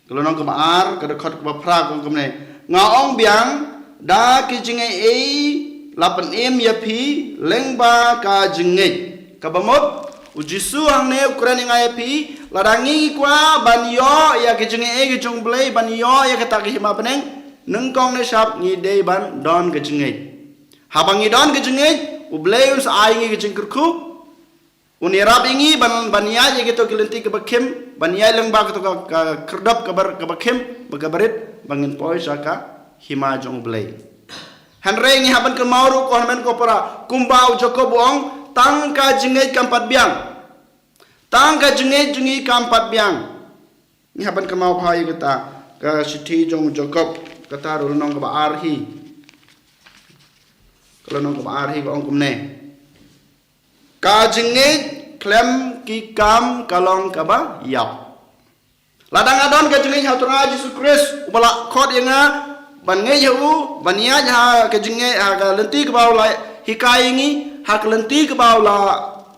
Ka lynnong kaba ar, ka dkhot kaba phra ka ong kumne. Nga ong biang, da ki jingaiei la pynim ïa phi, lyngba ka jingngeit. Kaba mut, u Jisu hangne u kren ïa nga ïa phi, lada ngi kwah ban ïoh ïa ka jingaiei ka jong u Blei, ban ïoh ïa kata ka hima bneng, nyngkong ne shap ngi dei ban don ka jingngeit. Haba ngi don ka jingngeit, u Blei un sa ai ngi ka jingkyrkhu, un ïarap ïa ngi ban, ban ïaid ïa kito ki lynti kaba khim, ban ïaid lyngba kito ka, ka khyrdop kaba, kaba khim, ba kaba rit, ba ngin poi sha ka hima jong u Blei. Hynrei ngi hap ban kynmaw ruh ko hynmen ko para, kumba u Jakob u ong, tang ka jingngeit kam pat biang. Tang ka jingngeit jong ngi kam pat biang. Ngi hap ban kynmaw bha ïa kata, ka shithi jong u Jakob, kata ruh lynnong kaba ar hi. Ka lynnong kaba ar hi ka ong kumne. Ka jingngeit khlem ki kam ka long kaba ïap. Lada nga don ka jingngeit ha u Trai Jisu Khrist, uba la khot ïa nga ban ngeit ha u, ban ïaid ha ka jingngeit, ha ka lynti kaba u la hikai ïa ngi, ha ka lynti kaba u la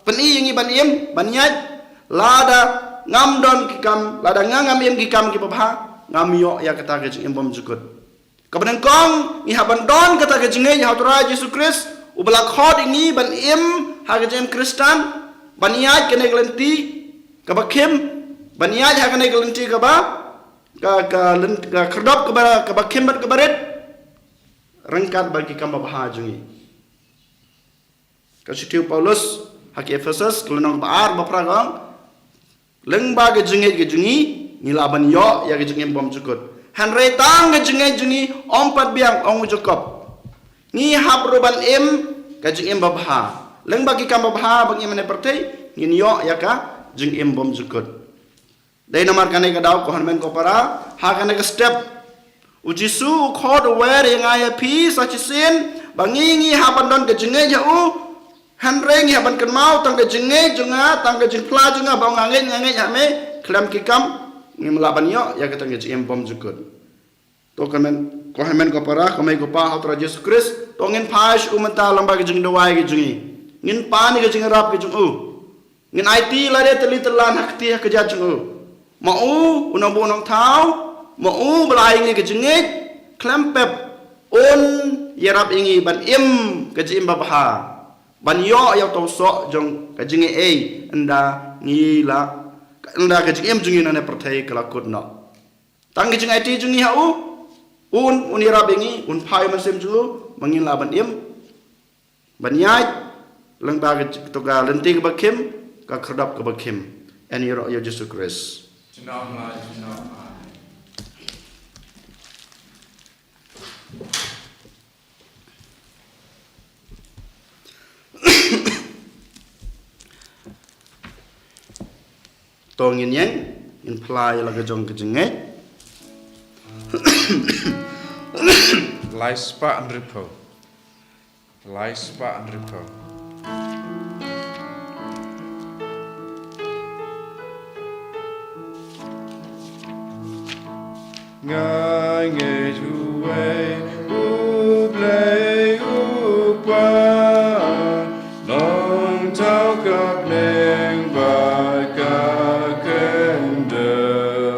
pyni ïa ngi ban im, ban ïaid, lada ngam don ki kam, lada nga ngam im ki kam kiba bha, ngam ïoh ïa kata ka jingim bymjukut. Kaba nyngkong, ngi hap ban don kata ka jingngeit ha u Trai Jisu Khrist, uba la khot ïa ngi ban im ha ka jingim Khristan, ban ïaid kane ka lynti kaba khim, ban ïaid ha kane ka lynti kaba, ka, ka lyn-, ka khyrdop kaba, kaba khim bad kaba rit, ryngkat bad ki kam babha jong ngi. Ka shithi u Paulus ha ki Ephesos, ka lynnong kaba ar, ba phra ka ong, lyngba ka jingngeit ka jong ngi, ngi lah ban ïoh ïa ka jingim bymjukut. Hynrei tang ka jingngeit jong ngi ym pat biang, ong u Jakob. Ngi hap ruh ban im ka jingim babha. Lyngba ki kam babha ba ngi im ha kane ka pyrthei, ngin ïoh ïa ka jingim bymjukut. Dei namar kane ka daw ko hynmen ko para, ha kane ka step, u Jisu u khot u wer ïa nga ïa phi sa shisien, ba ngi ngi hap ban don ka jingngeit ha u, hynrei ngi hap ban kynmaw tang ka jingngeit jong nga, tang ka jingphla jong nga, ba nga ngeit, nga ngeit ha me, khlem ki kam, ngim lah ban ïoh ïa kata ka jingim bymjukut. To ko hynmen, ko hynmen ko para, ko mei ko pa ha u Trai Jisu Khrist, to ngin phai sha u mynta lyngba ka jingduwai ka jong ngi. Ngin pan ïa ka jingïarap ka jong u. Ngin aiti lade tylli tyllan ha kti ha kjat jong u. Ma u, u nongbuh nongthaw, ma u ba la ai ngi ka jingngeit, khlem pep, un ïarap ïa ngi ban im ka jingim babha. Ban ïoh ïa uto u soh jong ka jingaiei, ynda ngi la, ynda ka jingim jong ngi na kane ka pyrthei ka la kut noh. Tang ka jingaiti jong ngi ha u, un, un ïarap ïa ngi, un phai u Mynsiem jong u, ba ngin lah ban im, ban ïaid lyngba ka, to ka lynti kaba khim, ka khyrdop kaba khim. Yn ïaroh ïa u Jisu Khrist. Junom la, junom la. To ngin ïeng, ngin phla ïa la ka jong ka jingngeit. Lai spah hynriewphew. Lai spah hynriewphew. Nga ngeit uwei Tau ka bneng bad ka kyndem,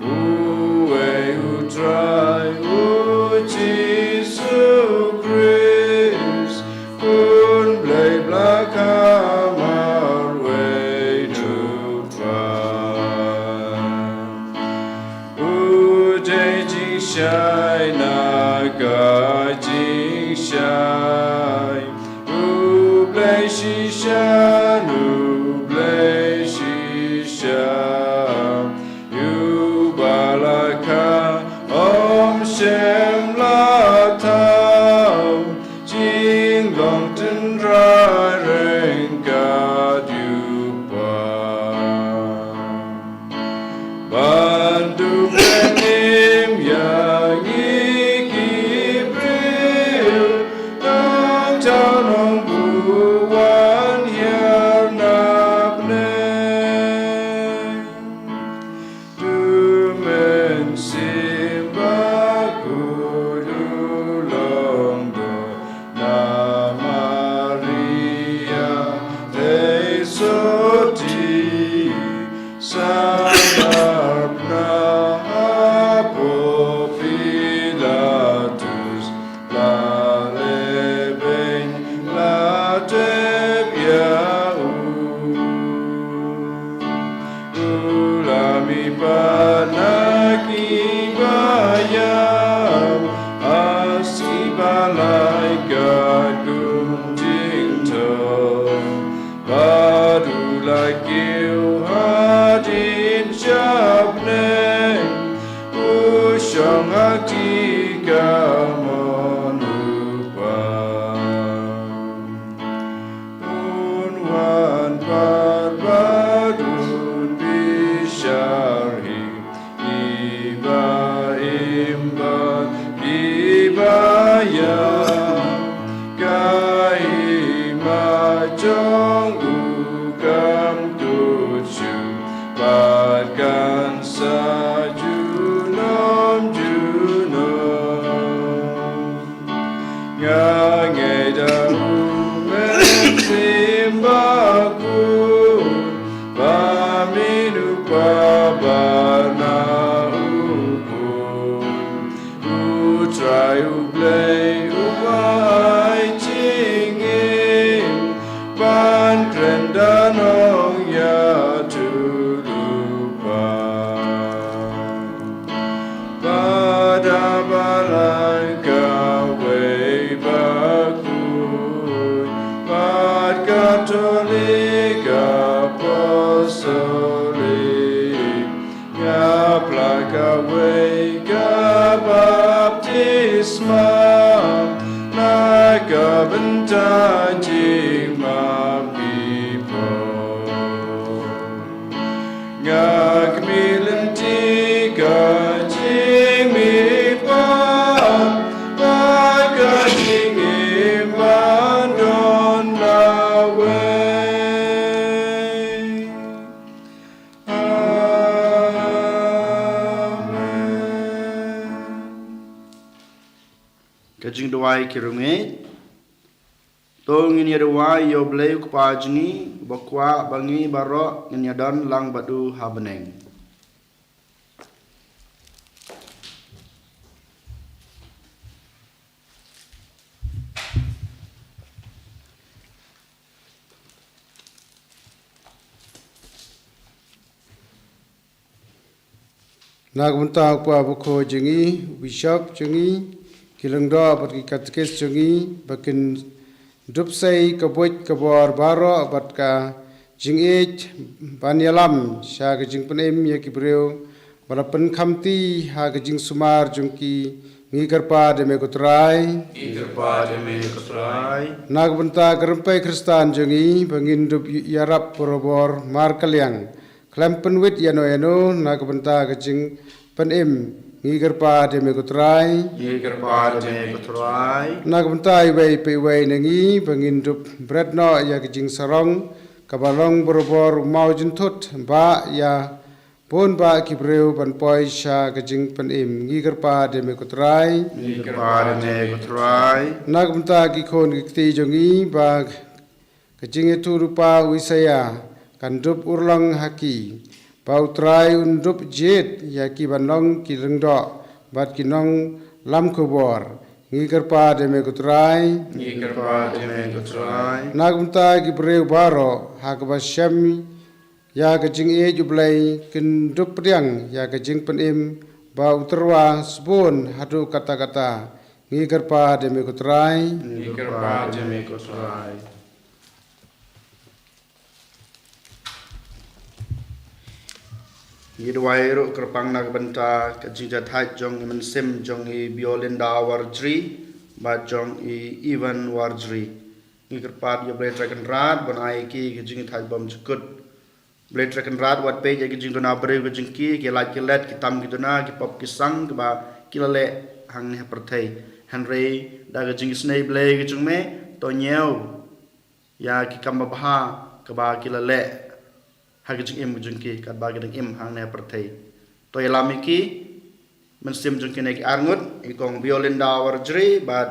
uwei U Trai U Jisu Khrist, Khun Blei Balang Kaba Marwei U Trai. U dei jingshai na ka jingshai, U Blei shisha, U Blei shisha, U Balang Kaba ym shym la thaw, jinglong tynrai ryngkat U Kpa. Ban dup bynta ïa ngi ki briew, nongjaw nongbuh wan hiar na bneng. U Mynsiem Bakhuid u long don na Maria, theisotti, sngap na hapoh Pilatus, la lehbeiñ la tep ïa u. U la mihpat na kiba ïap, ha sngi ba lai katkum jingthoh, bad u la kiew hadien sha bneng, u shong ha kti kamon U Kpa. Un wan pat bad un bishar hi kiba im bad kiba ïap. Ka hima jong u kam kut shuh, bad kan sa junom junom. Nga ngeit ha U Mynsiem Bakhuid, ba mih U Kpa bad na U Khun, U Trai U Blei uba ai jingim, ban kren da nongïathuhlypa. Bad ha Balang kawei bakhuid bad Katholik Apostolik, nga phla kawei ka baptisma na ka bynta jingmap phi pop. Nga khmih lynti ka jingmihpat bad ka jingim ban don lawei. Amen. Ka jingduwai ki riewngeit. To ngin ïa duwai ïa U Blei U Kpa jong ngi, uba kwah ba ngi baroh ngin ïa don lang bad u ha bneng. Na ka bynta u kpa bakhuid jong ngi, u bishop jong ngi, ki lyngdoh bad ki katekis jong ngi, ba kin dup sei ka buit ka bor baroh bad ka jingïeit ban ïalam sha ka jingpynim ïa ki briew ba la pynkhamti ha ka jingsumar jong ki. Ngi kyrpad ïa me ko Trai. Ngi kyrpad ïa me ko Trai. Na ka bynta ka rympei Khristan jong ngi ba ngin dup ïarap barabor markylliang khlem pynwit ïano ïano na ka bynta ka jingpynim, ngi kyrpad ïa me ko Trai. Ngi kyrpad ïa me ko Trai. Na ka bynta iwei pa iwei na ngi ba ngin dup bret noh ïa ka jingsarong kaba long barabor u mawjynthut, ba ïa bun bah ki briew ban poi sha ka jingpynim, ngi kyrpad ïa me ko Trai. Ngi kyrpad ïa me ko Trai. Na ka bynta ki khun ki kti jong ngi ba Ka jingïathuhlypa u Isaïah kan dup urlong ha ki, ba U Trai un dup jied ïa ki ban long ki lyngdoh bad ki nonglam khubor. Ngi kyrpad ïa me ko Trai. Ngi kyrpad ïa me ko Trai. Na ka bynta ki briew baroh ha kaba shem ïa ka jingïeit U Blei, kin dup pdiang ïa ka jingpynim ba u tyrwa sbun haduh katta katta. Ngi kyrpad ïa me ko Trai. Ngi kyrpad ïa me ko Trai. Ngi duwai ruh kyrpang na ka bynta ka jingjahthait jong i mynsiem jong i Biolinda Warjri bad jong i Ivan Warjri. Ngi kyrpad ïa U Blei Trai Kynrad ban ai ki ka jingthait bymjukut. Blei Trai Kynrad, wat peit ïa ka jingduna briew ka jong ki, ki lait ki let, ki tam ki duna, ki pop ki sang, kiba ki la leh hangne ha pyrthei. Hynrei da ka jingisynei Blei ka jong me, to ñiew ïa ki kam babha kaba ki la leh ha ka jingim ka jong ki, katba ki dang im hangne ha pyrthei. To ïalam ïa ki, mynsiem jong kine ki arngut, i kong Biolinda Warjri bad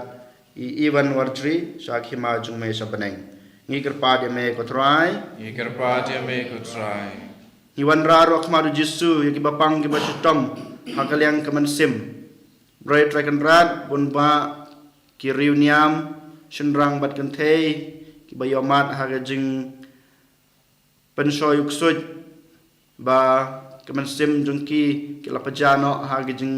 i Ivan Warjri sha ka hima jong me sha bneng. Ngi kyrpad ïa me ko Trai. Ngi kyrpad ïa me ko Trai. Ngi wanrah ruh ha khmat U Jisu ïa kiba pang kiba shitom ha ka liang ka mynsiem. Blei Trai Kynrad, bun bah ki riewniam, shynrang bad kynthei kiba ïohmad ha ka jing pynshoi u ksuid, ba ka mynsiem jong ki ki la pynjah noh ha ki jing,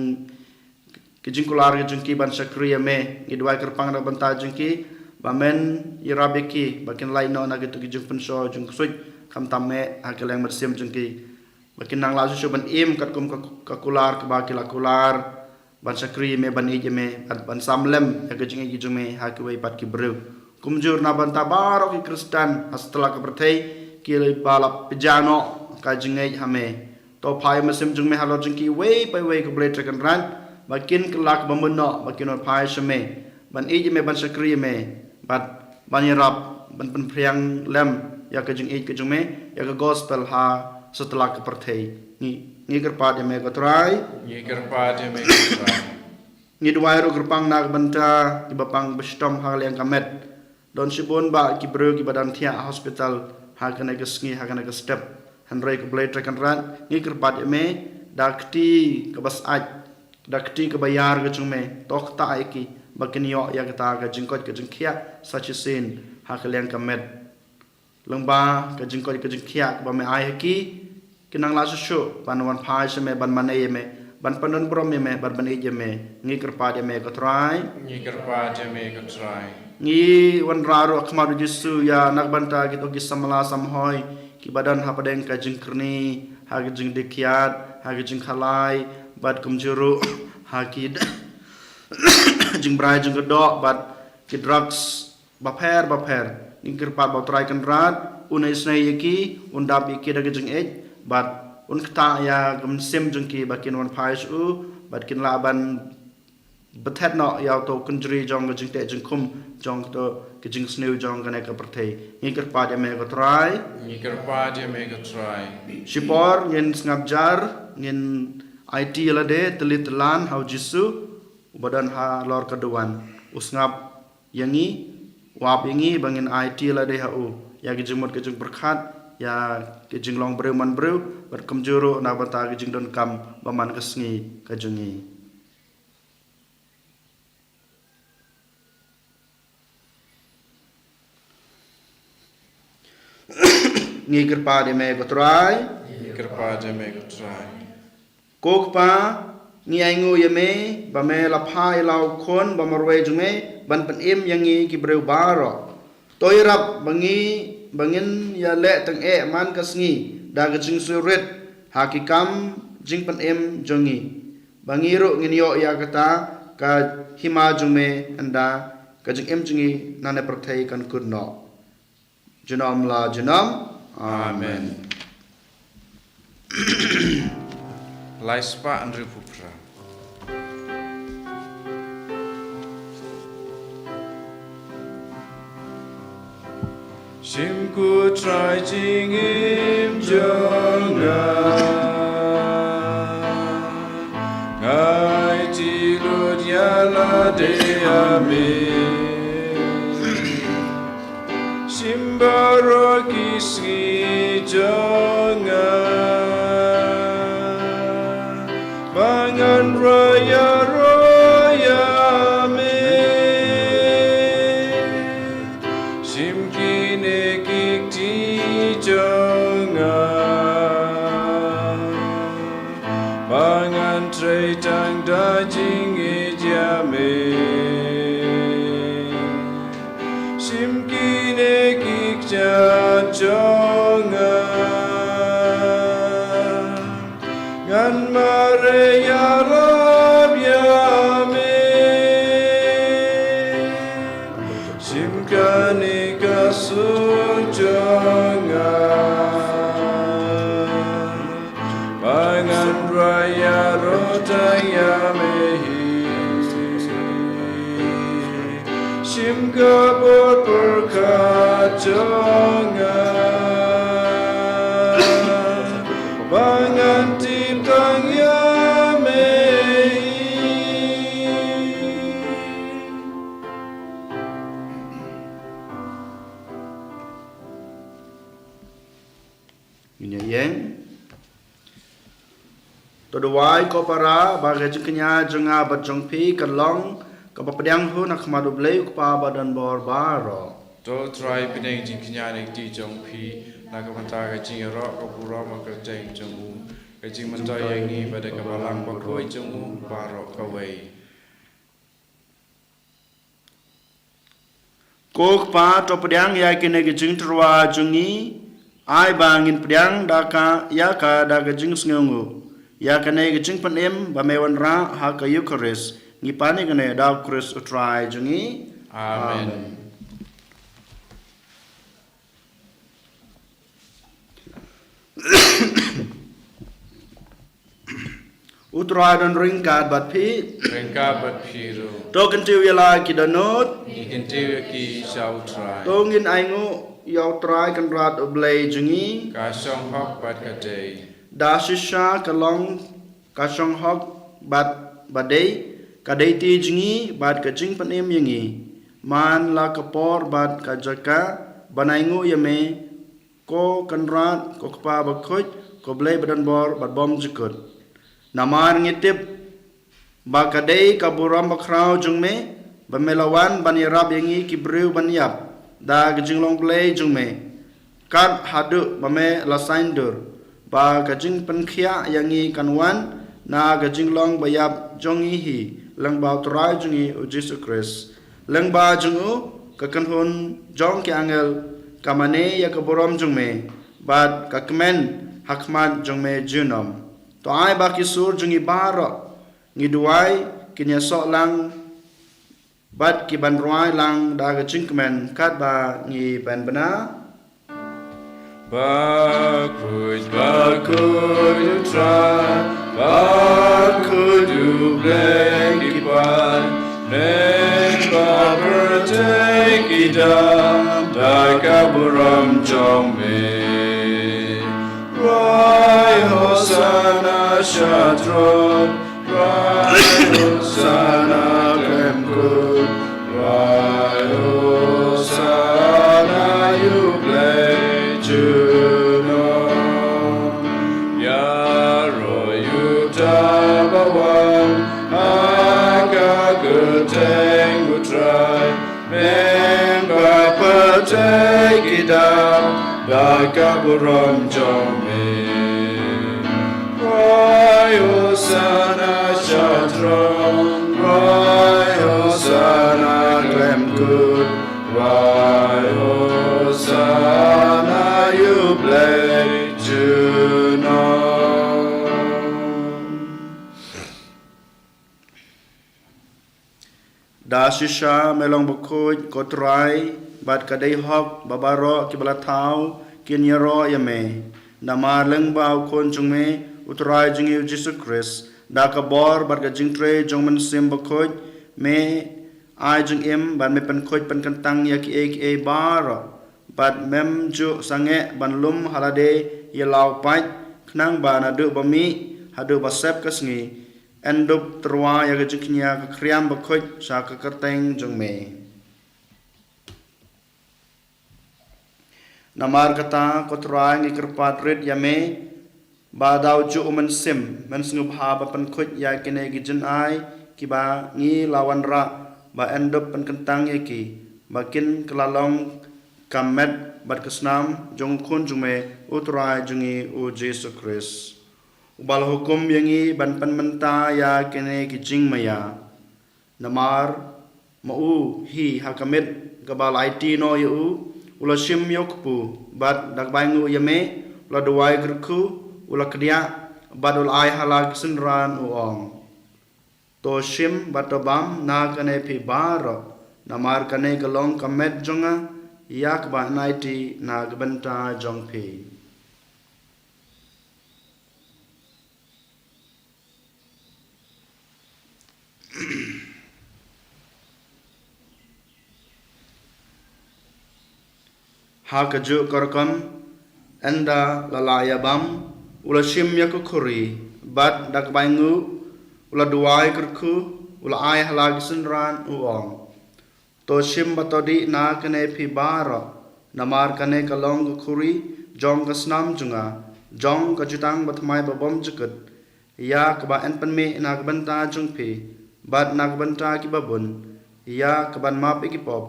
ki jingkular ki jong ki ban shakri ïa me. Ngi duwai kyrpang na ka bynta jong ki, ba men ïarap ïa ki ba kin lait noh na kito ki jingpynshoi jong u ksuid, khamtam eh ha ka liang mynsiem jong ki, ba kin nang lah shuh shuh ban im katkum ka, ka kular kaba ki la kular, ban shakri ïa me, ban ïeit ïa me, ban, ban sam lem ïa ka jingïeit ka jong me ha kiwei pat ki briew. Kumjuh na ka bynta baroh ki Khristan ha satlak ka pyrthei kiba la pynjah noh ka jingngeit ha me. To phai ïa ka mynsiem jong me halor jong kiwei pa kiwei ko Blei Trai Kynrad, ba kin kylla kaba mut noh, ba kin wan phai sha me, ban ïeit ïa me, ban shakri ïa me, bad ban ïarap ban pynphriang lem ïa ka jingïeit ka jong me, ïa ka gospel ha satlak ka pyrthei. Ngi, ngi kyrpad ïa me ko Trai. Ngi kyrpad ïa me ko Trai. Ngi duwai ruh kyrpang na ka bynta kiba pang ba shitom ha ka liang ka met. Don shibun bah ki briew kiba dang thiah ha hospital ha kane ka sngi, ha kane ka step. Hynrei ko Blei Trai Kynrad, ngi kyrpad ïa me da ka kti kaba syaid, da ka kti kaba ïar ka jong me, to ktah ïa ki ba kin ïoh ïa kata ka jingkoit ka jingkhiah sa shisien ha ka liang ka met. Lyngba ka jingkoit ka jingkhiah kaba me ai ha ki, kin nang lah shuh shuh ban wan phai sha me, ban mane ïa me, ban pyndon burom ïa me, ban pynïeit ïa me. Ngi kyrpad ïa me ko Trai. Ngi kyrpad ïa me ko Trai. Ngi wanrah ruh ha khmat U Jisu ïa na ka bynta kito ki samla samhoi kiba don hapdeng ka jingkyrni, ha ka jingdih kiad, ha ka jingkhalai, bad kumjuh ruh ha ki jingbrai jingkyrdoh bad ki drugs bapher bapher. Ngi kyrpad ba U Trai Kynrad un isynei ïa ki, un dap ïa ki da ka jingïeit, bad un ktah ïa ka mynsiem jong ki ba kin wan phai sha u, bad kin lah ban bthet noh ïa uto u kynjri jong ka jingteh jingkhum, jong kato ka jingsniew jong kane ka pyrthei. Ngi kyrpad ïa me ko Trai. Ngi kyrpad ïa me ko Trai. Shipor ngin sngap jar, ngin aiti ïa lade tylli tyllan ha U Jisu uba don halor ka duwan. U sngap ïa ngi, u ap ïa ngi ba ngin aiti ïa lade ha u, ïa ka jingmut ka jingpyrkhat, ïa ka jinglong briew man briew, bad kumjuh ruh na ka bynta ka jingdonkam ba man ka sngi ka jong ngi. Ngi kyrpad ïa me ko Trai. Ngi kyrpad ïa me ko Trai. Ko Kpa, ngi ainguh ïa me ba me la phah ïa la u Khun ba marwei jong me ban pynim ïa ngi ki briew baroh. To ïarap ba ngi, ba ngin ïaleh tyngeh man ka sngi da ka jingsngewrit ha ki kam jingpynim jong ngi, ba ngi ruh ngin ïoh ïa kata ka hima jong me, ynda ka jingim jong ngi nangne pyrthei kan kut noh. Junom la junom. Amen. Lai spah hynriewphew phra. Shim ko Trai jingim jong nga, nga aiti lut ïa lade ha me. Shim baroh ki sngi jong nga ba ngan rwai ïaroh ïa me. Shim kine ki kti jong nga ba ngan trei tang da jingïeit ïa me. Shim kine ki kjat jong nga, ngan mareh ïarap ïa me. Shim kane ka sur jong nga ba ngan rwai ïaroh tang ïa me hi. Shim ka bor pyrkhat jong nga ba ngan tip tang ïa me hi. Ngin ïa ïeng. To duwai, ko para, ba ka jingkñia jong nga bad jong phi kan long kaba pdiang hun ha khmat U Blei U Kpa badonbor baroh. To Trai, pynïeng jingkñia na ki kti jong phi na ka bynta ka jingïaroh ka burom ha ka kyrteng jong u, ka jingmyntoi ïa ngi bad ka Balang Bakhuid jong u baroh kawei. Ko Kpa, to pdiang ïa kine ki jingtyrwa jong ngi, ai ba ngin pdiang da ka, ïa ka da ka jingsngewnguh ïa kane ka jingpynim ba me wanrah ha ka Eukharist. Ngi pan ïa kane da U Khrist U Trai jong ngi. Amen. Amen. U Trai don ryngkat bad phi. Ryngkat bad phi ruh. To kyntiew ïa la ki dohnud. Ngi kyntiew ïa ki sha U Trai. To ngin ainguh ïa U Trai Kynrad U Blei jong ngi. Ka shong hok bad ka dei. Da shisha ka long ka shong hok bad ba dei, ka dei ti jong ngi bad ka jingpynim ïa ngi. Man la ka por bad ka jaka ban ainguh ïa me, ko Kynrad, ko Kpa Bakhuid, ko Blei badonbor bad bymjukut. Namar ngi tip ba ka dei ka burom bakhraw jong me ba me la wan ban ïarap ïa ngi ki briew ban ïap da ka jinglong Blei jong me, kat haduh ba me la saiñdur ba ka jingpynkhiah ïa ngi kan wan na ka jinglong ba ïap jong ngi hi, lyngba U Trai jong ngi U Jisu Khrist. Lyngba jong u, ka kynhun jong ki angel ka mane ïa ka burom jong me, bad ka kmen ha khmat jong me junom. To ai ba ki sur jong ngi baroh, ngi duwai, kin ïasoh lang bad ki ban rwai lang da ka jingkmen, katba ngi pynbna. Bakhuid, bakhuid U Trai, bakhuid U Blei ki paid, men ba pyrthei ki dap da ka burom jong me. Rwai Hosana sha throne, rwai Hosana khlem kut, rwai Hosana ïa U Blei junom. Ïaroh ïa uta ba wan ha ka kyrteng U Trai, men ba pyrthei ki dap da ka burom jong me. Rwai Hosana sha throne, rwai Hosana khlem kut, rwai Hosana ïa U Blei junom. Da shisha me long bakhuid, ko Trai, bad ka dei hok ba baroh kiba la thaw kin ïaroh ïa me. Namar lyngba u Khun jong me, u Trai jong ngi u Jisu Khrist, da ka bor bad ka jingtrei jong u Mynsiem Bakhuid, me ai jingim bad me pynkhuid pynkyntang ïa kiei kiei baroh, bad mem ju sangeh ban lum ha lade ïa la u paid, khnang ba naduh ba mih haduh ba sep ka sngi, yn dup tyrwa ïa ka jingkñia ka khriam bakhuid sha ka kyrteng jong me. Namar kata, ko Trai, ngi kyrpad rit ïa me, ba da u juh u Mynsiem, men sngewbha ban pynkhuid ïa kine ki jingai, kiba ngi la wanrah, ba yn dup pynkyntang ïa ki, ba kin kylla long ka met bad ka snam jong u Khun jong me, u Trai jong ngi u Jisu Khrist. Uba la hukum ïa ngi ban pynmynta ïa kine ki jingmaïa. Namar ma u hi ha ka miet kaba la aiti noh ïa u, u la shim ïa u kpu, bad da kaba ainguh ïa me, u la duwai kyrkhu, u la kdiah, bad u la ai ha la ki synran u ong: To shim bad to bam na kane phi baroh, namar kane ka long ka met jong nga, ïa kaba yn aiti na ka bynta jong phi. Ha kajuh ka rukom, ynda la lah ïa bam, u la shim ïa ka khuri, bad da kaba ainguh, u la duwai kyrkhu, u la ai ha la ki synran u ong: To shim bad to dih na kane phi baroh, namar kane ka long ka khuri jong ka snam jong nga, jong ka jutang bathymmai babymjukut, ïa kaba yn pynmih na ka bynta jong phi, bad na ka bynta kiba bun, ïa kaban map ïa ki pop.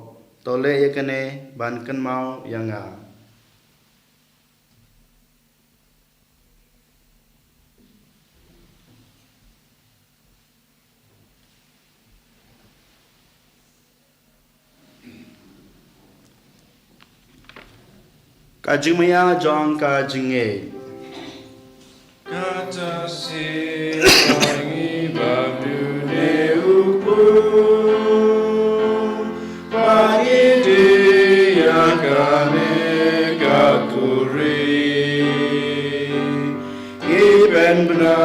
To leh ïa kane ban kynmaw ïa nga. Ka jingmaïa jong ka jingngeit. Kata shi ba ngi bam dune u kpu, ba ngi dih ïa kane ka khuri. Ngi pynbna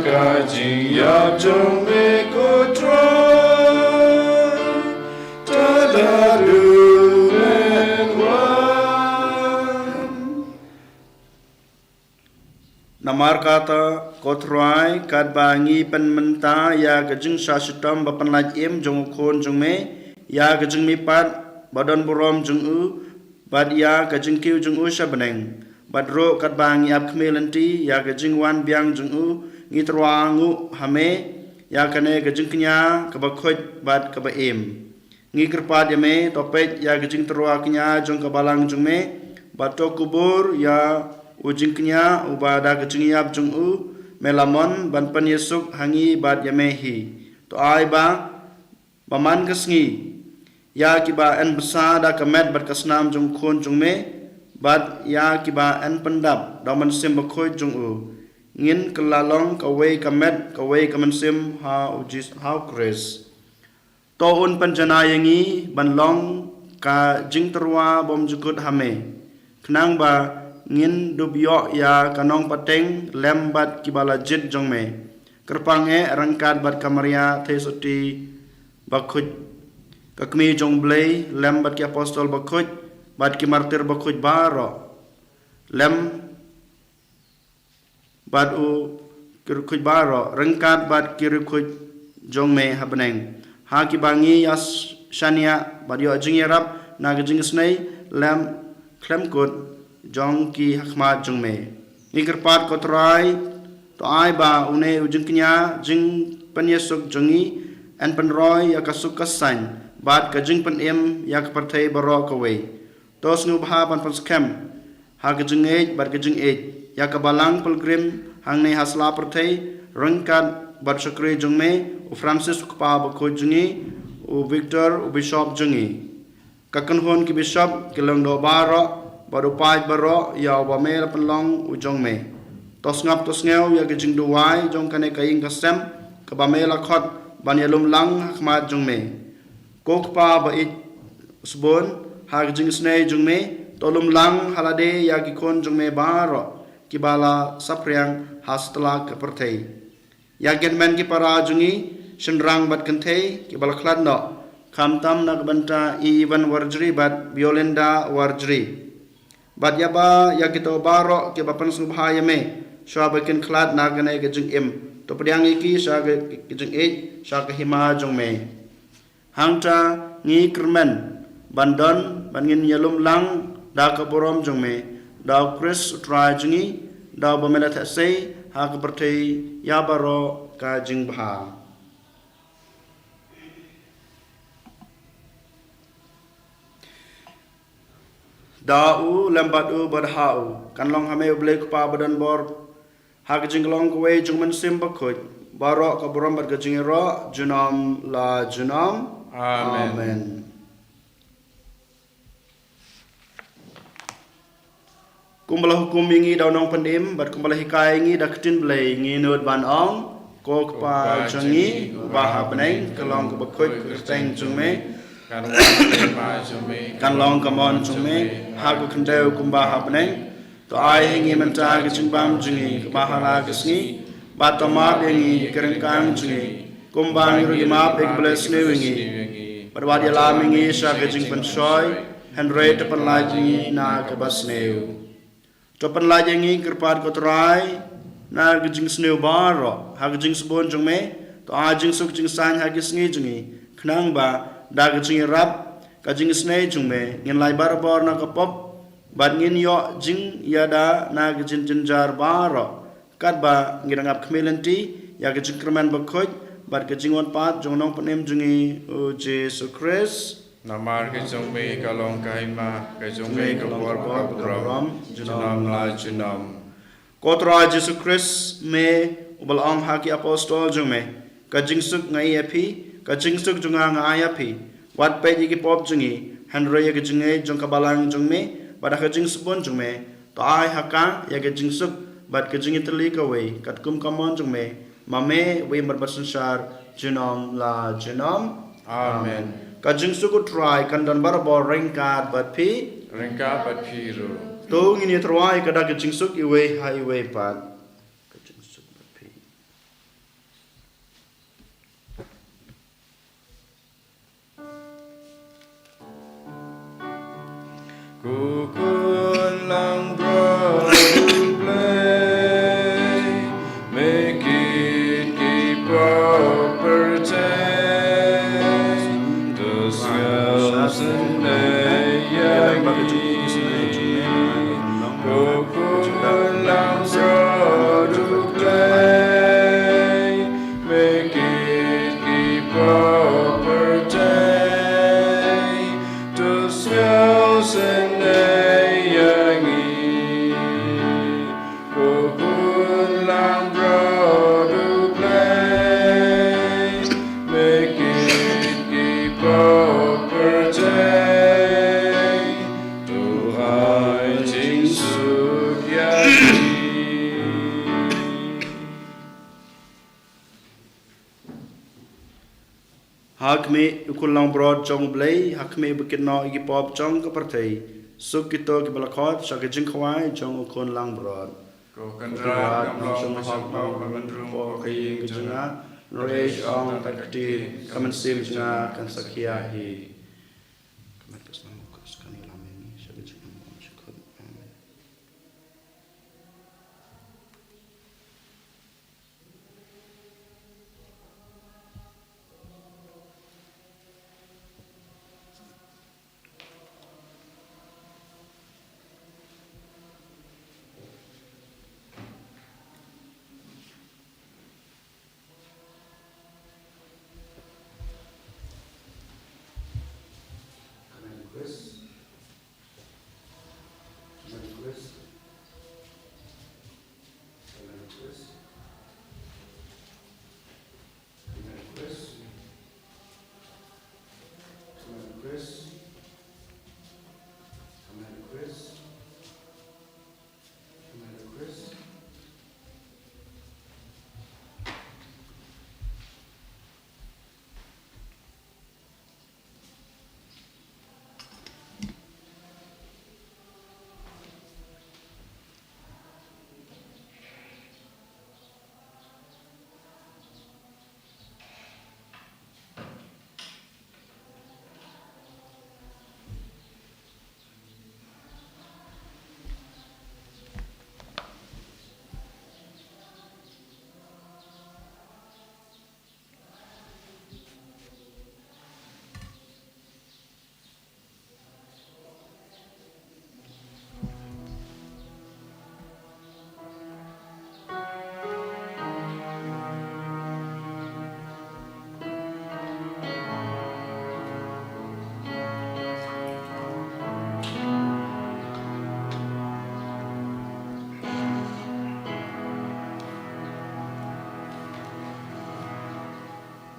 ka jingïap jong me ko Trai, tad haduh men wan. Namar kata ko Trai, katba ngi pynmynta ïa ka jingshah shitom ba pynlait im jong u Khun jong me, ïa ka jingmihpat ba don burom jong u, bad ïa ka jingkiew jong u sha bneng, bad ruh katba ngi ap khmih lynti ïa ka jingwan biang jong u, ngi tyrwa nguh ha me ïa kane ka jingkñia kaba khuid bad kaba im. Ngi kyrpad ïa me, to peit ïa ka jingtyrwa kñia jong ka balang jong me, bad to kubur ïa u jingkñia uba da ka jingïap jong u me la mon ban pynïasuk ha ngi bad ïa me hi. To ai ba ba man ka sngi, ïa kiba yn bsa da ka met bad ka snam jong u Khun jong me, bad ïa kiba yn pyndap da u Mynsiem Bakhuid jong u, ngin kylla long kawei ka met, kawei ka mynsiem ha u Jis-, ha u Khrist. To un pynjanai ïa ngi ban long ka jingtyrwa bymjukut ha me, khnang ba ngin dup ïoh ïa ka nongpateng lem bad kiba la jied jong me. Kyrpang eh ryngkat bad ka Maria Theisotti bakhuid, ka kmie jong u Blei, lem bad ki apostol bakhuid, bad ki martir bakhuid baroh, lem bad u, ki riewkhuid baroh, ryngkat bad ki riewkhuid jong me ha bneng. Ha kiba ngi ïa shaniah bad ïoh jingïarap na ka jingisynei lem khlem kut jong ki ha khmat jong me. Ngi kyrpad ko Trai, to ai ba une u jingkñia, jingpynïasuk jong ngi, yn pynroi ïa ka suk ka saiñ bad ka jingpynim ïa ka pyrthei baroh kawei. To sngewbha ban pynskhem ha ka jingngeit bad ka jingïeit ïa ka balang pilgrim hangne ha sla pyrthei, ryngkat bad u shakri jong me u Francis, u kpa bakhuid jong ngi, u Victor, u bishop jong ngi, ka kynhun ki bishop, ki lyngdoh baroh, bad u paid baroh ïa uba me la pynlong u jong me. To sngap to sngew ïa ka jingduwai jong kane ka ïing ka sem kaba me la khot ban ïalum lang ha khmat jong me. Ko Kpa ba ïeit sbun, ha ka jingisynei jong me, to lum lang ha lade ïa ki khun jong me baroh kiba la saphriang ha satlak ka pyrthei. Ïa ki hynmen ki para jong ngi, shynrang bad kynthei kiba la khlad noh, khamtam na ka bynta i Ivan Warjri bad Violinda Warjri. Bad ïa ba, ïa kito baroh kiba pynsngewbha ïa me shwa ba kin khlad na kane ka jingim, to pdiang ïa ki sha ka, ka jingïeit, sha ka hima jong me. Hangta ngi kyrmen ban don, ban ngin ïalum lang da ka burom jong me, da u Khrist u Trai jong ngi, da uba me la theh sei ha ka pyrthei ïa baroh ka jingbha. Da u lem bad u bad ha u, kan long ha me U Blei U Kpa badonbor, ha ka jinglong kawei jong U Mynsiem Bakhuid, baroh ka burom bad ka jingïaroh junom la junom. Amen. Amen. Kumba la hukum ïa ngi da u Nongpynim bad kumba la hikai ïa ngi da ka ktien Blei, ngi nud ban ong: Ko Kpa jong ngi uba ha bneng, ka long kaba khuid ka kyrteng jong me, kan long ka hima jong me, kan long ka mon jong me ha ka khyndew kumba ha bneng. To ai ha ngi mynta ka jingbam jong ngi kaba ha la ka sngi, bad to map ïa ngi ki ryngkang jong ngi, kumba ngi ruh ngi map ïa kiba leh sniew ïa ngi. Bad wat ïalam ïa ngi sha ka jingpynshoi, hynrei to pynlait ïa ngi na kaba sniew. To pynlait ïa ngi kyrpad ko Trai na ka jingsniew baroh, ha ka jingsbun jong me to ai jingsuk jingsaiñ ha ki sngi jong ngi, khnang ba da ka jingïarap ka jingisynei jong me ngin lait barabor na ka pop, bad ngin ïoh jingïada na ka jingjynjar baroh, katba ngi dang ap khmih lynti ïa ka jingkyrmen bakhuid bad ka jingwan pat jong u Nongpynim jong ngi u Jisu Khrist. Namar ka jong me ka long ka hima, ka jong me ka bor bad ka burom junom la junom. Ko Trai Jisu Khrist, me uba la ong ha ki apostol jong me: Ka jingsuk nga ai ïa phi, ka jingsuk jong nga nga ai ïa phi. Wat peit ïa ki pop jong ngi, hynrei ïa ka jingngeit jong ka balang jong me, bad ha ka jingsbun jong me to ai ha ka ïa ka jingsuk bad ka jingïatylli kawei katkum ka mon jong me, ma me uba im bad basynshar junom la junom. Amen. Ka jingsuk u Trai kan don barabor ryngkat bad phi. Ryngkat bad phi ruh. To ngin ïa tyrwa ïa ka dak ka jingsuk iwei ha iwei pat. Ka jingsuk bad phi. Ko khun langbrot U Blei, me kit ki pop pyrthei, to sngewsynei ïa ngi. Ko khun langbrot U Blei, me kit ki pop pyrthei, to sngewsynei ïa ngi. Ko khun langbrot U Blei, me kit ki pop pyrthei, to ai jingsuk ïa ngi. Ha khmih u khun langbrot jong U Blei, ha khmih ba kit noh ïa ki pop jong ka pyrthei. Suk kito kiba la khot sha ka jingkhawai jong u khun langbrot. Ko Kynrad, ngam long ba shan pop ban rung hapoh ka ïing ka jong nga, hynrei shu ong tang ka kti, ka mynsiem jong nga kan sa khia hi.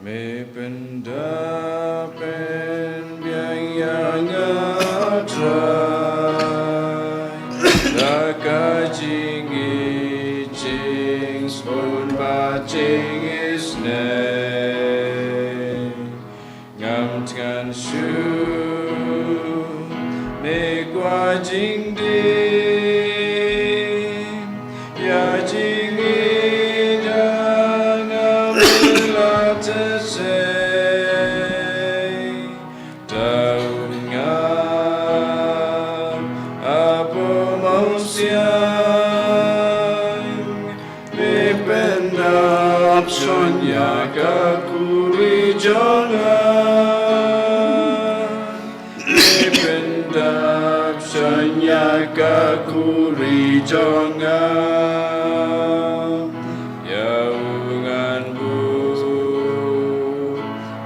Me pyndap pynbiang ïa nga, Trai, da ka jingïeit, jingsbun bad jingisynei. Ngam tngan shuh, me kwah jingdie ïa jingïeit jong nga, me la teh sei. Tau nga, Hapoh Mawsiang, me pyndap shon ïa ka khuri jong nga. Me pyndap shon ïa ka khuri jong nga. Ïa u ngan buh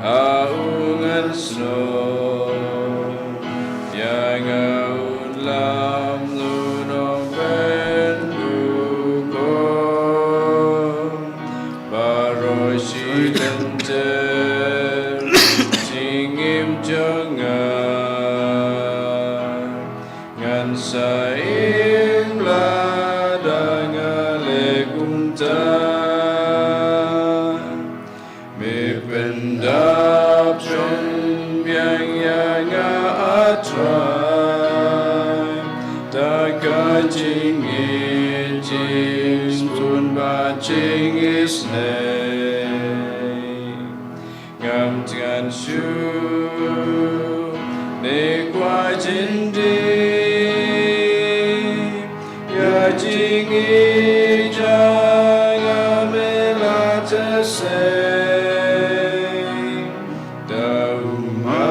ha u ngan snoh. Ïa nga un lam, un ong pynburom. Baroh shi lynter jingim jong nga. Ngan sa im lada nga leh kumta. Me pyndap shon biang ïa nga, ah Trai, da ka jingïeit, jingsbun bad jingisynei. Ngam tngan shuh, me kwah jingdie ïa jingïeit jong nga, me la teh sei. Tau nga,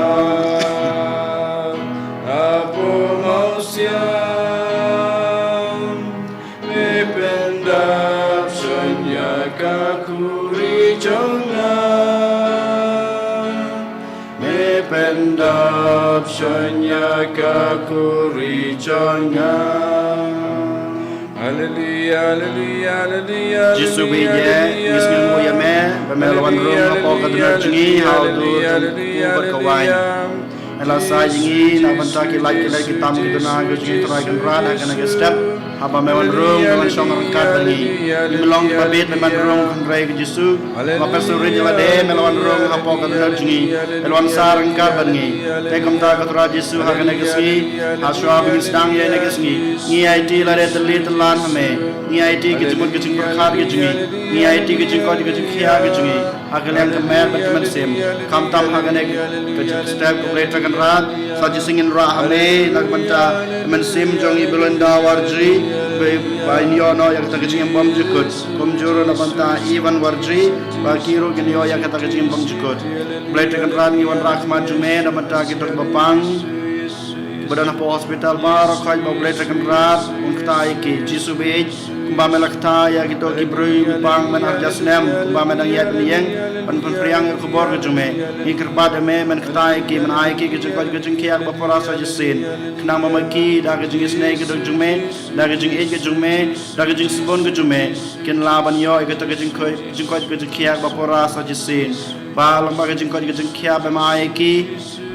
Hapoh Mawsiang, me pyndap shon ïa ka khuri jong nga. Me pyndap shon ïa ka khuri jong nga. Haleluia, haleluia, haleluia. Jisu baieit, ngi sngewnguh ïa me ba me la wan rung hapoh ka dohnud jong ngi ha u dur jong u bad ka waiñ. Me la said ïa ngi na ka bynta ki lait ki lait, ki tam ki duna, ka jingïatreilang ha kane ka step. Haba me wan rung, me wan shong ryngkat bad ngi. Ngim long kiba bit ban wan rung hynrei ka Jisu. Haba phi sngew rit ïa lade, me la wan rung hapoh ka dohnud jong ngi. Me la wan sah ryngkat bad ngi. Te kumta ko Trai Jisu, ha kane ka sngi, ha shuwa ba ngin sdang ïa kane ka sngi, ngi aiti lade tylli tyllan ha me. Ngi aiti ka jingmut ka jingpyrkhat ka jong ngi. Ngi aiti ka jingkoit ka jingkhiah ka jong ngi. Ha ka liang ka met bad ka mynsiem. Khamtam ha kane ka step, ko Blei Trai Kynrad, sa shisien ngin rah ha me na ka bynta ka mynsiem jong i Belinda Warji, ba, ba in ïoh noh ïa kata ka jingim bymjukut. Kumjuh ruh na ka bynta Ivan Warji, ba ki ruh kin ïoh ïa kata ka jingim bymjukut. Blei Trai Kynrad, ngi wanrah ha khmat jong me na ka bynta kito kiba pang, kiba don hapoh hospital baroh khoit, ba Blei Trai Kynrad un kta ïa ki. Jisu baieit, kumba me la kta ïa kito ki briew kiba pang mynta ar hajar snem, kumba me dang ïaid ban ïeng ban pynphriang ïa ka khubor ka jong me, ngi kyrpad ïa me, men kta ïa ki, men ai ïa ki ka jingkoit ka jingkhiah kaba pura sa shisien, khnang ba ma ki da ka jingisynei ka jong me, da ka jingïeit ka jong me, da ka jingsbun ka jong me, kin lah ban ïoh ïa kata ka jingkoit, jingkoit ka jingkhiah kaba pura sa shisien. Ba lyngba ka jingkoit ka jingkhiah ba me ai ïa ki,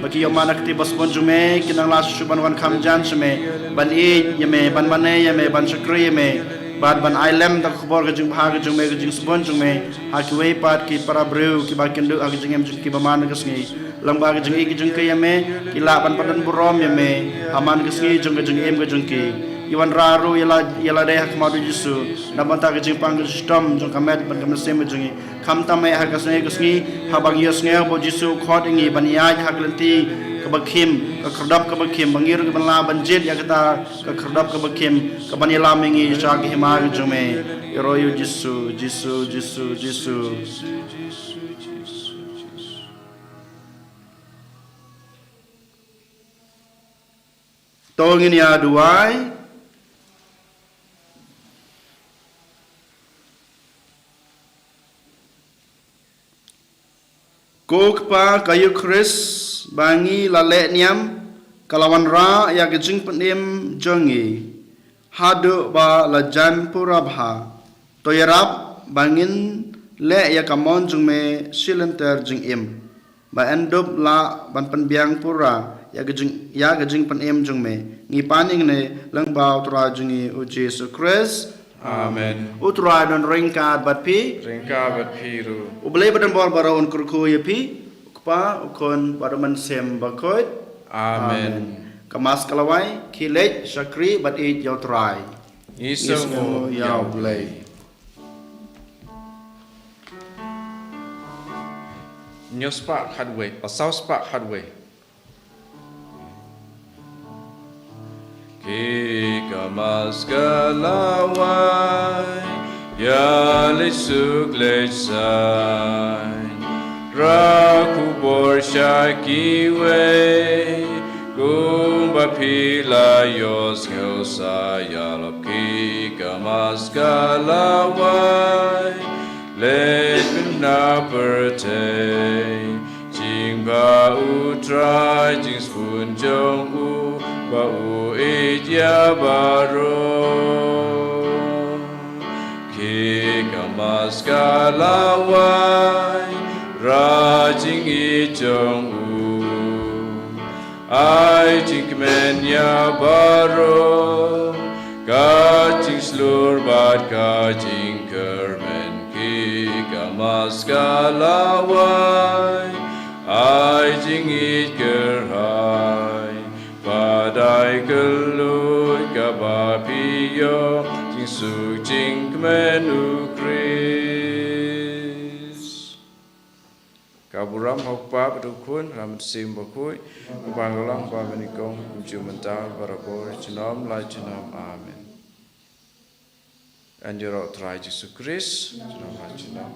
ba ki ïoh man na ka kti basbun jong me, kin nang lah shuh shuh ban wan kham jan sha me, ban ïeit ïa me, ban mane ïa me, ban shakri ïa me, bad ban ai lem da ka khubor ka jingbha ka jong me, ka jingsbun jong me ha kiwei pat ki para briew kiba ïakynduh ha ka jingim jong ki ba man ka sngi. Lyngba ka jingïeit ka jong ki ïa me, ki lah ban pyndon burom ïa me ha man ka sngi jong ka jingim ka jong ki. Ngi wanrah ruh ïa la, ïa lade ha khmat u Jisu, na ka bynta ka jingpang ka jingshitom jong ka met bad ka mynsiem ka jong ngi. Khamtam eh ha ka sngi ka sngi, haba ngi ïohsngew ba u Jisu u khot ïa ngi ban ïaid ha ka lynti kaba khim, ka khyrdop kaba khim, ba ngi ruh ngin lah ban jied ïa kata ka khyrdop kaba khim, kaban ïalam ïa ngi sha ka hima ka jong me. Ïaroh ïa u Jisu, Jisu, Jisu, Jisu. To ngin ïa duwai. Ko Kpa, ka Eukharist ba ngi la leh niam, ka la wanrah ïa ka jingpynim jong ngi haduh ba la jan pura bha. To ïarap ba ngin Leh ïa ka mon jong me shi lynter jingim, ba yn dup lah ban pynbiang pura ïa ka jing, ïa ka jingpynim jong me. Ngi pan ïa ngi ne lyngba U Trai jong ngi U Jisu Khrist. Amen. U Trai don ryngkat bad phi. Ryngkat bad phi ruh. U Blei ba don bor baroh un kyrkhu ïa phi, U Kpa, U Khun bad U Mynsiem Bakhuid. Amen. Ka Mass ka la wai, khie leit shakri bad ïeit ïa U Trai. Ngi sngewnguh ïa U Blei. Hynñiew spah khatwei, oh, saw spah khatwei. Khie ka Mass ka la wai, ïa leit suk leit saiñ, rah khubor sha kiwei, kumba phi la ïohsngew sa ïalap. Khie ka Mass ka la wai, leit pynbna pyrthei, jingbha U Trai jingsbun jong u, ba u ïeit ïa baroh. Khie ka Mass ka la wai, rah jingïeit jong u, ai jingkmen ïa baroh, ka jingshlur bad ka jingkyrmen. Khie ka Mass ka la wai, ai jingïeit kyrhai, ba dei kylluid kaba phi ïoh, jingsuk jingkmen U Khrist. Ka burom ha U Kpa bad U Khun, U Mynsiem Bakhuid, uba ka long, uba mynnyngkong, kumjuh mynta, barabor, junom la junom. Amen. Yn ïaroh U Trai Jisu Khrist, junom la junom.